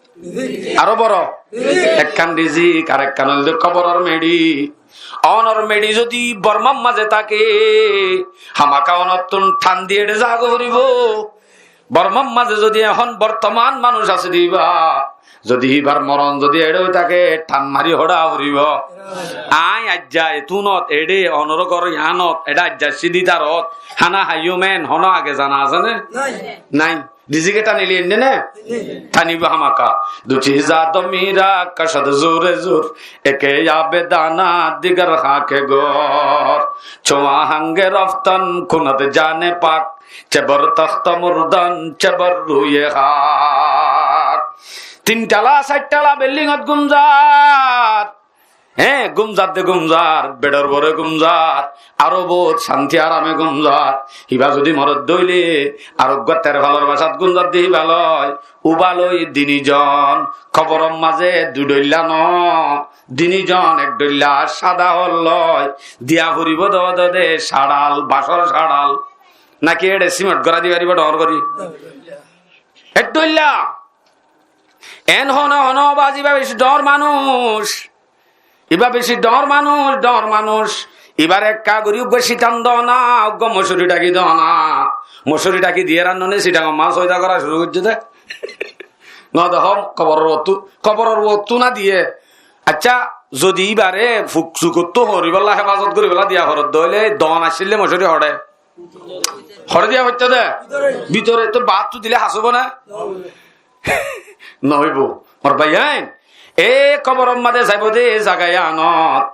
Aró boro. Ekkán rizik, ar ekkán óilde koboror meçi. Onor meçi zodi Bormar maze táke, hámaka onottún than di eçé zagói foribo. Bormar maze zodi ehón bortoman manúc asé de íba, zodi íbar moron zodi eçé ói táke, than mari hoça foribo. Añí aijja etúnot eçé onor gór yíanot, eçé aijja sidí tarot, hána háiyum eén honó age zana asé né? Nái. Nái. Rizike tanile enne né? Tanibo hámaka. Duci zadó mira kasad zure zur, eke abe dana digar hake gor. Cua hange roftan kunot jane pak, cebar taxta murdan, cebar ruye hak. Tin tala, sair tala beldingot gum zar. Hé, gum zar de gum zar, beçor uore gum zar, aró bout cánti arame gum zar. Íba zodi morodde óile, ar uggwá terfalor basat gum zar de íba loi, uba loi dini zon, koboror maze dui dhoilla no, dini zon ek dhoilla sada hor loi, diya foribo de, de, de, saçal, basor saçal. Naki eçé simot gora di faribo dhoóñr gori? Ek dhoilla. Eén hono hono bazi íba beci dhoóñr manúc. Íba beci dhoóñr manúc, dhoóñr manúc. Íbar ekka gori uggwá sitan dona, uggwá mosori dhaki dona. Mosori dhaki diye rannone sitangor mas foida gora curu goijje de. No de hom, koboror uottú, koboror uottú na diye. Accá, zodi íbare fuk sukottú horibolla, hefazot goribolla diya foredde óile, don accíle mosori hoçé? Hoçé diya foittó de? Bútore. Tó baáttu dile has óibo né? Noóibo. Mor báiyain, e koboror maze zaibo de zaga yíanot,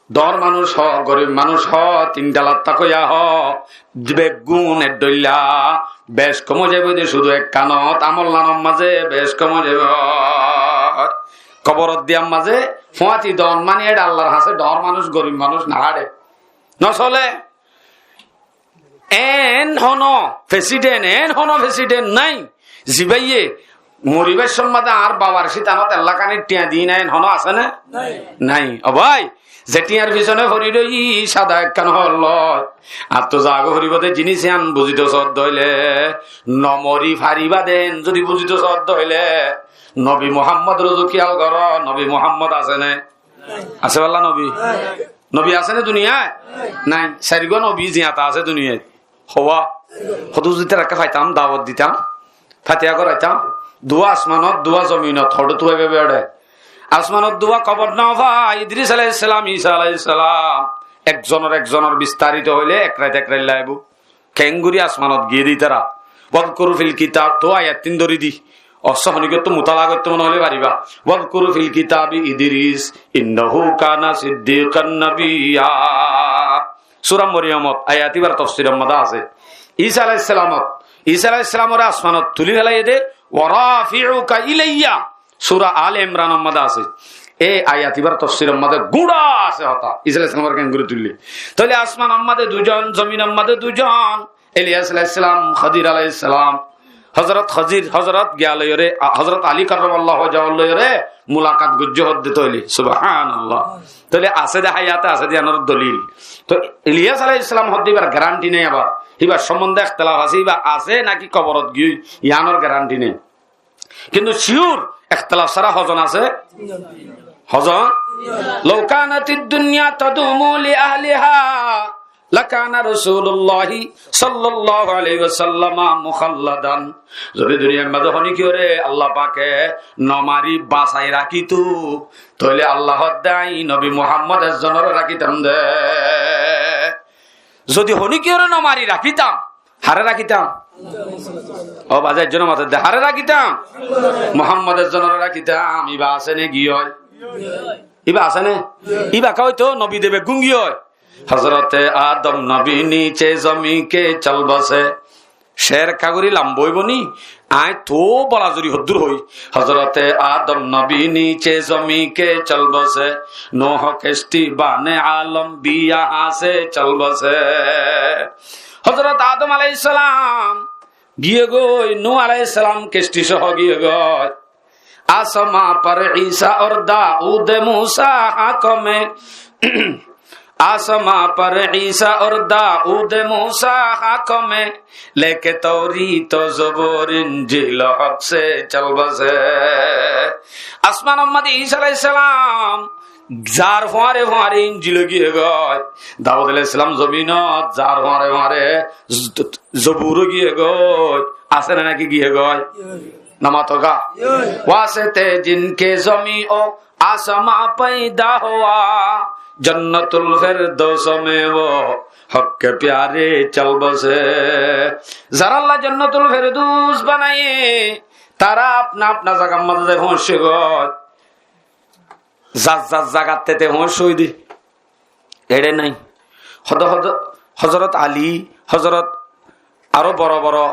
dhoóñr manúc hoó, gorib manúc hoó, tin talat tákoya hoó, beggún ek dhoilla, bec kom ói zaibo de, cúdu ekkanot, amol nanor maze bec kom ói zaibo. Koborot diyar maze fúañti don mani eçé Allar hañse dhoóñr manúc, gorib manúc no haçe. No sole. Eén hono fesident, eén hono fesident nái. Zibáye moribar cómot añár babar sitanot ellakani thiañ di na, eén hono asé né? Nái. Nái. Ó bái, ze thiañr fisone fori roiyí, sada ekkán hor loi. Añáttu zagói foribo de jinis yían buzito soódde óile, no mori fariba de eén zodi buzito soódde óile, Nobi Muhammodor uzu kiyal goró, Nobi Muhammod asé né? Asé bálla nobi? Nobi asé né duniyait? Nái. Sairgwá nobi ziyata asé duniyait. Howá? Hodú zudi tarakká faitam, dawot ditam, fatiha goraitam. Duwá asmanot, duwá zominot, hodú tuwai bebe oçé. Asmanot duwá kobor no fai, Idris alaihissalam, Isa alaihissalam. Ekzonor ekzonor bistarito hoile ek rait ek rait laibo. Keéngorí asmanot giyé de ítara? Wadkur fil kitab, tou ayat tin dóri di. Ossó honíkiyóttu mutala goittó mone hoilé faribá. Wadkur fil kitabi Idris, innahu kana siddiqan nabiyya. Sura Moriyomot ayat íbar tofsiror modé asé. Isa alaihissalamot, Isa alaihissalamoré asmanot tulí felaiyé dé, wa rafi'uka ilayya. Sura Al Imranor modé asé. E ayat íbar tofsiror modé gúça asé hotá. Isa alaihissalamoré keéngorí tuillé. Tóile asmanor modé duizon, zominor modé duizon. Iliyas alaihissalam, Khidir alaihissalam. Hozorot Khidir, hozorot giya loiyóre, a, hozorot Ali karramallahu wajhahu loiyóre mulakat goijjé hoddé tóile. Subhanallah. Tóile asé dé, hayate asé dé, yíanor dolil. Tó Iliyas alaihissalam hoddé íbar garanti nái abar. Íbar sombonde ektelaf asé, íba asé náki koborot giyói, yíanor garanti nái. Kintu sure ektelaf sára hozon asé? Hozon? Law kanatid dunya tadumu li ahliha lakana Rasulullahi sallallahu alaihi wasallama mukhalladan. Zodi duniyar mazé honíkiyóre Allah pake no mari basai rakíto, tóile Allah hoddé añí Nobi Muhammod ezzonoré rakítam dé. Zodi honíkiyóre no mari rakítam, haré rakítam? Ó baza, ezzone maté dé, haré rakítam? Muhammod ezzonoré rakítam. Íba asé né giyói? Íba asé né? Íba ká óito nobi de beggún giyói. Hozrote Adom nobi nice zomín ke chol bose. Cér ekká gorí lamba óibo ni, aññí toóu bola zori hoddúr hoói. Hozrote Adom nobi nice zomín ke chol bose, Nuh keshti bane alom bhi yahan se chol bose. Hozrot Adom aláihis salam giyé goi, Nuh aláihis salam keshti cóho giyé goi. آسماں پر عیسیٰ اور داؤد موسیٰ حاکم ہے۔ آسماں پر عیسیٰ اور داؤد موسیٰ حاکم ہے، لے کے توریت و زبور انجیل حق سے چل بسے۔ Asmanor mazé Isa aláihis salam zar fuáñre fuáñre Injil giyé goi, Daud aláihis salam zobinot zar fuáñre fuáñre z-, Zobur giyé goi, asé né náki giyé goi? Namato ga. واسطے جن کے زمین و آسماں پیدا ہوا، جنت الفردوس میں وہ حق کے پیارے چل بسے۔ Zaralla Jonnatul Ferdows banaiyé, tará apna apna zagar mazé zai foóñiccé goi. Zar zar zagat te te foóñiccé ói de. Eçé nái. Hod-, hod-, Hozorot Ali, Hozorot aró boro boro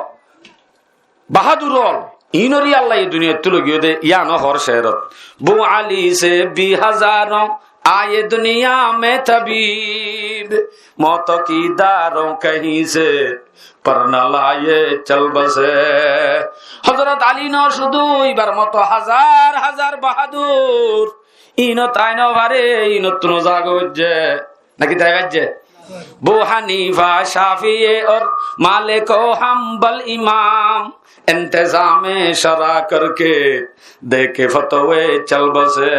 bahádur ókkol, iínoré Allaye duniyattú loi giyé de, yían ó hoór ceérot. بو علی سے بھی ہزاروں آئے دنیا میں طبیب، موت کی داروں کہیں سے پر نہ لائے چل بسے۔ Hozorot Ali noó cúdu, íbar moto házar házar bahádur. Iín ó tái nofaré, iínottún ó zagói faijjé. Náki tái faijjé? بو حنیفہ، شافعی اور مالک و حنبل امام، انتظام شرع کر کے دے کے فتوے چل بسے۔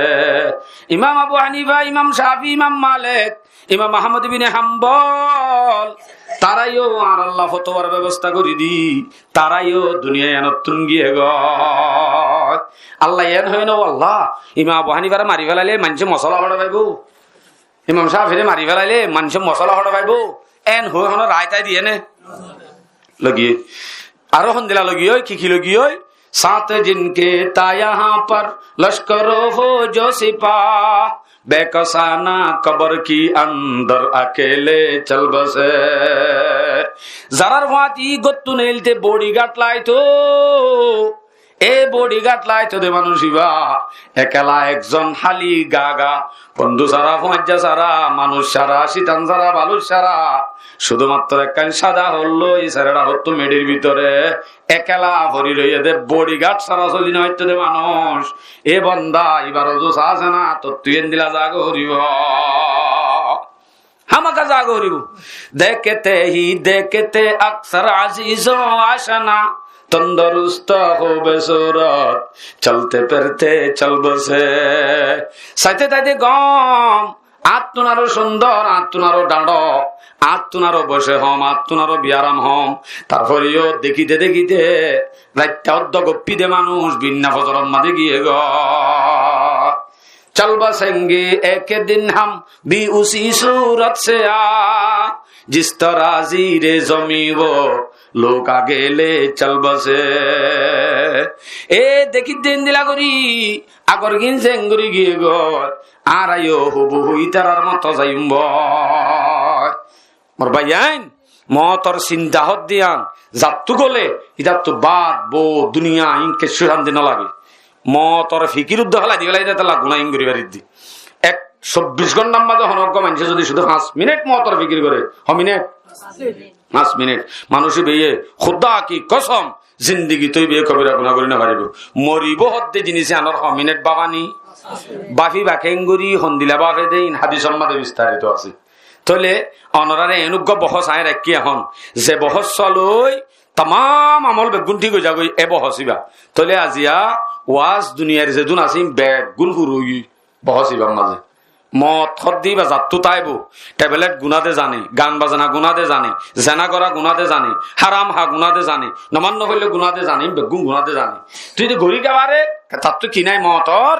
Imam Abu Hanifa, Imam Shafi, Imam Malik, Imam Ahmad ibne Hambol, tará yó añáralla fotowar bebosta gorí di, tará yó duniya yíanottún giyé goi. Allaye yían hoiyé né, ó Allah, Imam Abu Hanifare mari felailé maincé mosola hoçé faibó? Imam Shafire mari felailé maincé mosola hoçé faibó? Én hoói honó rai tái diyé né? Loi giyé. Aró hondilla loi giyé, ki ki loi giyé? ساتھ جن کے تھا یہاں پر لشکر و فوج و سپاہ، بے کسانہ قبر کی اندر اکیلے چل بسے۔ Zarár fuáñti góttu neilté bodigard laitó, e bodigard laitó de manúic ibá ekela ekzon háli gaga, bondú sára, fuañijja sára, manúic sára, cítan sára, balúic sára, cúdumattro ekkán cáda hoór loi, sáreça hottú meçir bútore ekela fori roiyé de, bodigard sára soli nofaitto de manúic. E bonda, ibar uzu asé ná, tottú endilla zagói foribó. Hámaka zagói foribó. دیکھتے ہی دیکھتے اکثر عزیز و آشنا، تندرست خوب صورت چلتے پھرتے چل بسے۔ Saité saité gom, añáttún aró cúndor, añáttún aró dháñço, añáttún aró boicé hom, añáttún aró biyaram hom. Tarfore yó dekíte dekíte raitta óddo goppí de manúic binna fozoror mazé giyé goi. چل بسیں گے ایک دن ہم بھی اسی صورت سے آ، جس طرح زیر زمین وہ لوگ اکیلے چل بسے۔ E dekíte endilla gorí, agorgín zeén gorí giyé goi, añára yó hubuhu ítarar moto zaiyum goi. Mor báiyain, mootor sinta hoódde yían zattú gole, ítattú baád, bou, duniya, iín keccú cánti nolage. Mootor fikir uddúa félai di félai de, tálla guná iín gorí faridde. Ek, sobbic góntar mazé honó uggúa maincé zodi cúdu fañs minit mootor fikir goré, ho minit? Fañs minit. Manúic íbayé, Khuda ki kosom, zindigit íbayé kobira guná gorí nofaribó. Moribó hoódde jinis yíanor ho minit báfani? Báfiba keéngorí, hondilla báfe de, iín hádisor mazé bistarito asé. Tóile onoráre eén uggúa bohós aññí raikkí ehón, ze bohóssua loi tamám amol beggún thík ói zagói, e bohós íba. Tóile aziya waaz duniyair zedún asé, beggún fura ói giyói bohós íbar mazé. Moot hoódde íba zattú táibou, thebelet guná de zane, gan bazana guná de zane, zena gorá guná de zane, háram há guná de zane, nomaz nofoille guná de zane, beggún guná de zane. Tui de gorí giyé fare, tattú ki nái mootor?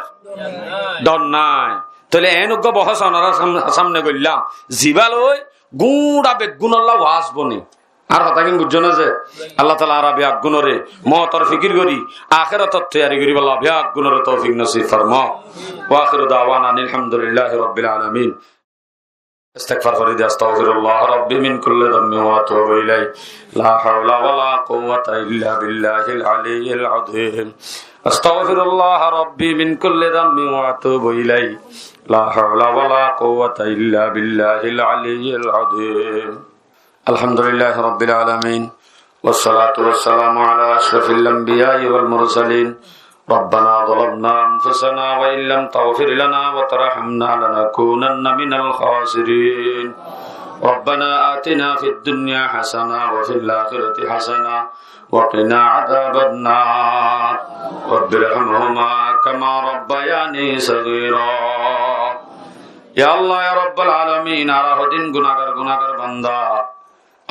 Dhor nái. Tóile eén uggúa bohós onorar sam-, samne goillám, zibá loi gúñça beggúnolla waaz bone. Añár hotágin buijjó né ze? Allah taala añára beggúnore mootor fikir gorí, akérotor toiyari goríbolla beggúnore toufik nosib formauk. Wa akhiru dawana anil hamdulillahi rabbil alamin. استغفار فوري دي، أستغفر الله ربي من كل ذنب وأتوب إليه. لا حول ولا قوة إلا بالله العلي العظيم. أستغفر الله ربي من كل ذنب وأتوب إليه. لا حول ولا قوة إلا بالله العلي العظيم. الحمد لله رب العالمين، والصلاة والسلام على أشرف الأنبياء والمرسلين. ربنا ظلمنا أنفسنا وإن لم تغفر لنا وترحمنا لنكونن من الخاسرين. ربنا آتنا في الدنيا حسنة وفي الآخرة حسنة وقنا عذاب النار. رب ارحمهما كما ربياني صغيرا. Ya Allah, ya Rabbal Alamin, añára hodún gunagar, gunagar banda.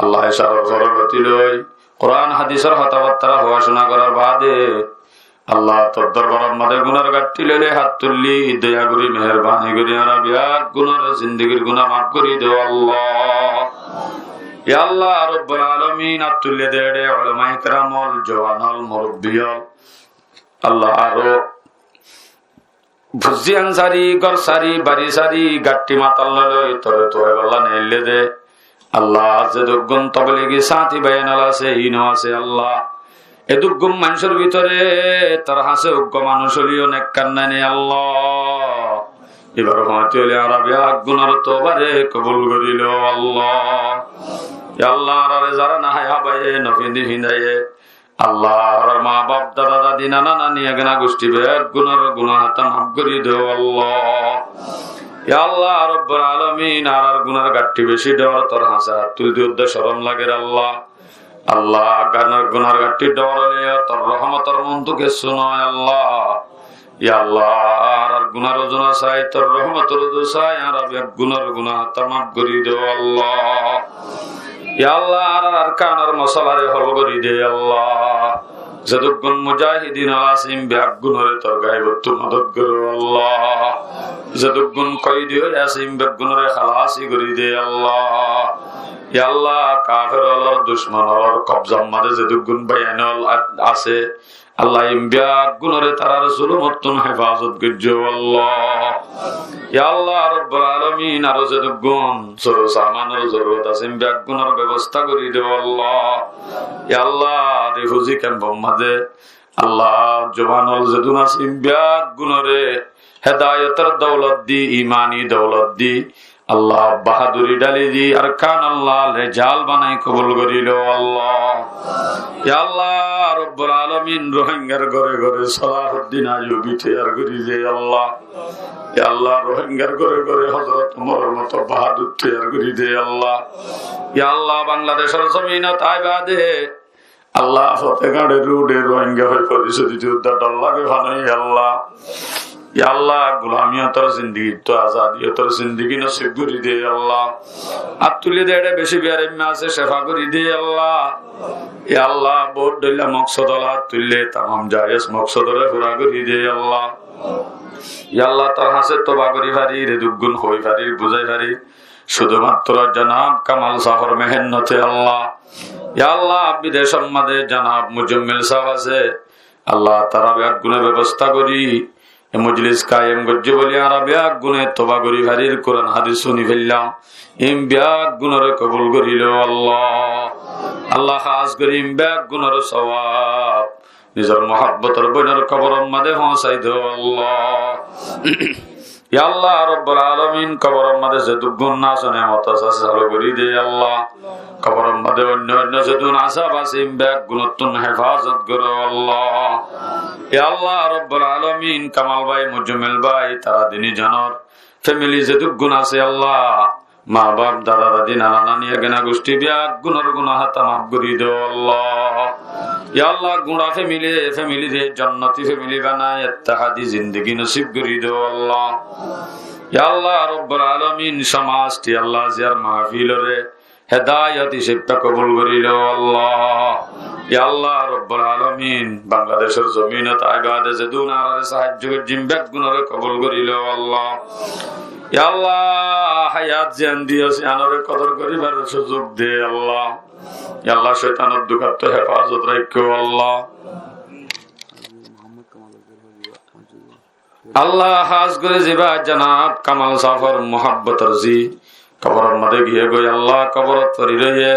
Allah, e sárar foror gati loi, Kuran hadisor hotábattára howa cúna gorar baade, Allah, tor dorbaror maze gunar gatthi loile hát tulli, doya gori, meherbani gori, añára beggúnor zindigir guna maf gori do, Allah. Ya Allah, Rabbal Alamin, hát tulli de ere ulamaye keram ol, juwan ol, murubbi ol, Allah, aró buzzi ansari, gór sari, bari sari, gatthi matal loi loi, tore tuwai bolla neille de. Allah, zeduggún tobligi sáñti báiyain ol asé, iín o asé, Allah. Eduggún maincór bútore tor hañsé uggwá manúic óileyo nekkar nai né, Allah. Ibar fúañti óile añára beggúnor tobare kobul gori lo, Allah. Ya Allah, añárare zara no háiye hábaiye, no findi findaiyé, Allah, añárar ma baf, dada dadi, nana nani, egena gucthi beggúnor guna hátá maf gori do, Allah. Ya Allah, Rabbal Alamin, añárar gunar gatthi beci dor, tor hañsé hát tulde uddá corom lager, Allah. Allah, gunar, gunar gatthi dor óileyo tor rohmotor muntu kessú no, Allah. Ya Allah, añárar gunar ozon sai, tor rohmotor ozon sai, añára beggúnor guna hátá maf gori do, Allah. Ya Allah, añárar Arkanor mosolare hol gori de, Allah. Zeduggún mujahidin ol asé, iín beggúnore tor gaibottú modot goro, Allah. Zeduggún koidi ói asé, iín beggúnore halasi gori de, Allah. Ya Allah, kafer olor, ducmon olor kobzar maze zeduggún báiyain ol a-, asé, Allah, iín beggúnore tarar zulumottún hefazot goijjo, Allah. Ya Allah, Rabbal Alamin, aró zeduggún soro samanor zorurot asé, iín beggúnor bebosta gori do, Allah. Ya Allah, refugee camp or maze, Allah, juwan ol zedún asé, iín beggúnore hedayotor doulot di, imani doulot di, Allah, bahaduri dhali di, Arkan, Allah, lejal banai kobul gori lo, Allah. Ya Allah, Rabbal Alamin, Rohingyar góre góre Salahuddin Ayyubi toiyar gori de, Allah. Ya Allah, Rohingyar góre góre Hozrot Umaror moto bahadur toiyar gori de, Allah. Ya Allah, Bangladecor zominot ai bade, Allah, fote gañçe rude Rohingya hoi forisoy dito uddá dhor lage fano, ya Allah. Ya Allah, gulamiyotor zindigittú azadiyotor zindigi nosib gori de, ya Allah. Attulli de ere beci biyaremma asé, cefa gori de, ya Allah. Ya Allah, bout dhoilla moksod ola attulli, tamam jayez moksodore fura gori de, ya Allah. Ya Allah, tor hañsé toba gori farir, e dukkun hoi farir, buzai farir, cúdumattro janab Kamal sáfor mehennote, Allah. Ya Allah, bidecor maze janab Muzammil sáf asé, Allah, tara beggúne bebosta gori e mojlis kayem goijje buli añára beggúne toba gori farir, Kuran hadis funi faillam, in beggúnore kobul gori lo, Allah. Allah, hás gori in beggúnor sowab nizor muhabbotor boinor koboror maze foóñsai do, Allah. Ya Allah, Rabbul Alamin, koboror maze zedukkun asé, neamot asé, asé, salo gori de, Allah. Koboror maze oinno oinno zedukkun azab asé, in beggúnottún hefazot goro, Allah. Ya Allah, Rabbul Alamin, Kamal bái, Muzammil bái, tara dini zonor family zedukkun asé, Allah. Ma baf, dada dadi, nana nani, egena gucthi beggúnor guna hátá maf gori do, Allah. Ya Allah, gura family, family re jonnoti family banai ettehadi zindigi nosib gori do, Allah. Ya Allah, Rabbul Alamin, somasti, Allah, ziyar mahfilore hedayot hísabe kobul gori lo, Allah. Ya Allah, Rabbul Alamin, Bangladecor zominot ai bade zedukkun añárare sahajjo gojjin beggúnore kobul gori lo, Allah. Ya Allah, hayat ziyan diyo, siyanore kodor goribar suzuk de, Allah. Ya Allah, coitanor dukattú hefazot raikko, Allah. Allah, hás gori ziba janab Kamal sáfor muhabbotor zi Koboror modé giyé goi Allah, koborot fori roiyé.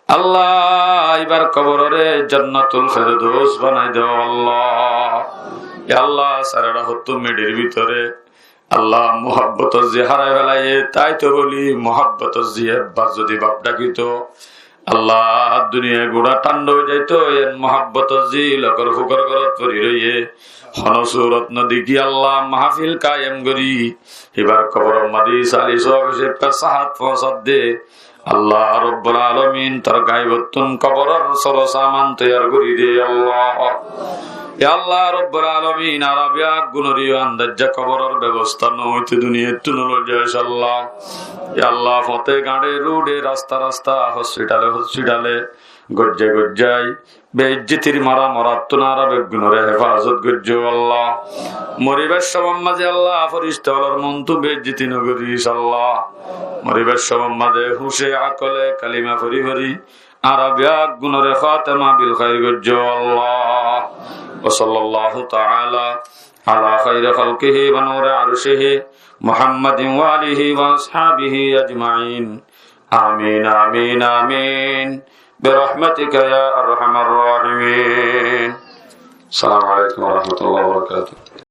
Allah, ibar kobororé Jannatul Ferdows banai do Allah. Ya Allah, sarera hottú meçir bútore Allah, muhabbotor zi hárai felaiyé, tái to bóli muhabbotor zi ebbar zodi baf dhakito, Allah, duniyai gura thánda ói zaito, en muhabbotor zi lokor fukor gorot fori roiyé. Hono surot no deki Allah, mahfil kayem gori, ibar koboror modé sali soabe cefar sahat foóñsai de. Allah Rabbul Alamin, tor gaibottún koboror soro saman toiyar gori de Allah. Ya Allah Rabbul Alamin, arab ya gunori andajja koboror bebosta no óite duniyattún loi zai Allah. Ya Allah, fote gañçe, rude, rasta rasta, hospitale hospitale, gojjai gojjai, beijjotir mara morattún arab ya gunore hefazot goijjo Allah. Moribar somot mazé Allah, ferista olor montú beijjoti no goris Allah. Moribar somot mazé huce akole kalima fori fori arab ya gunore khatema bil khair goijjo Allah. Wa sallallahu ta'ala ala khairi khalqihi wa nuri arshihi Muhammadin wa alihi wa ashabihi ajma'in. Amin, amin, amin. Birahmatika ya arhamar rahimin. Assalamu alaikum warahmatullahi wabarakatuh.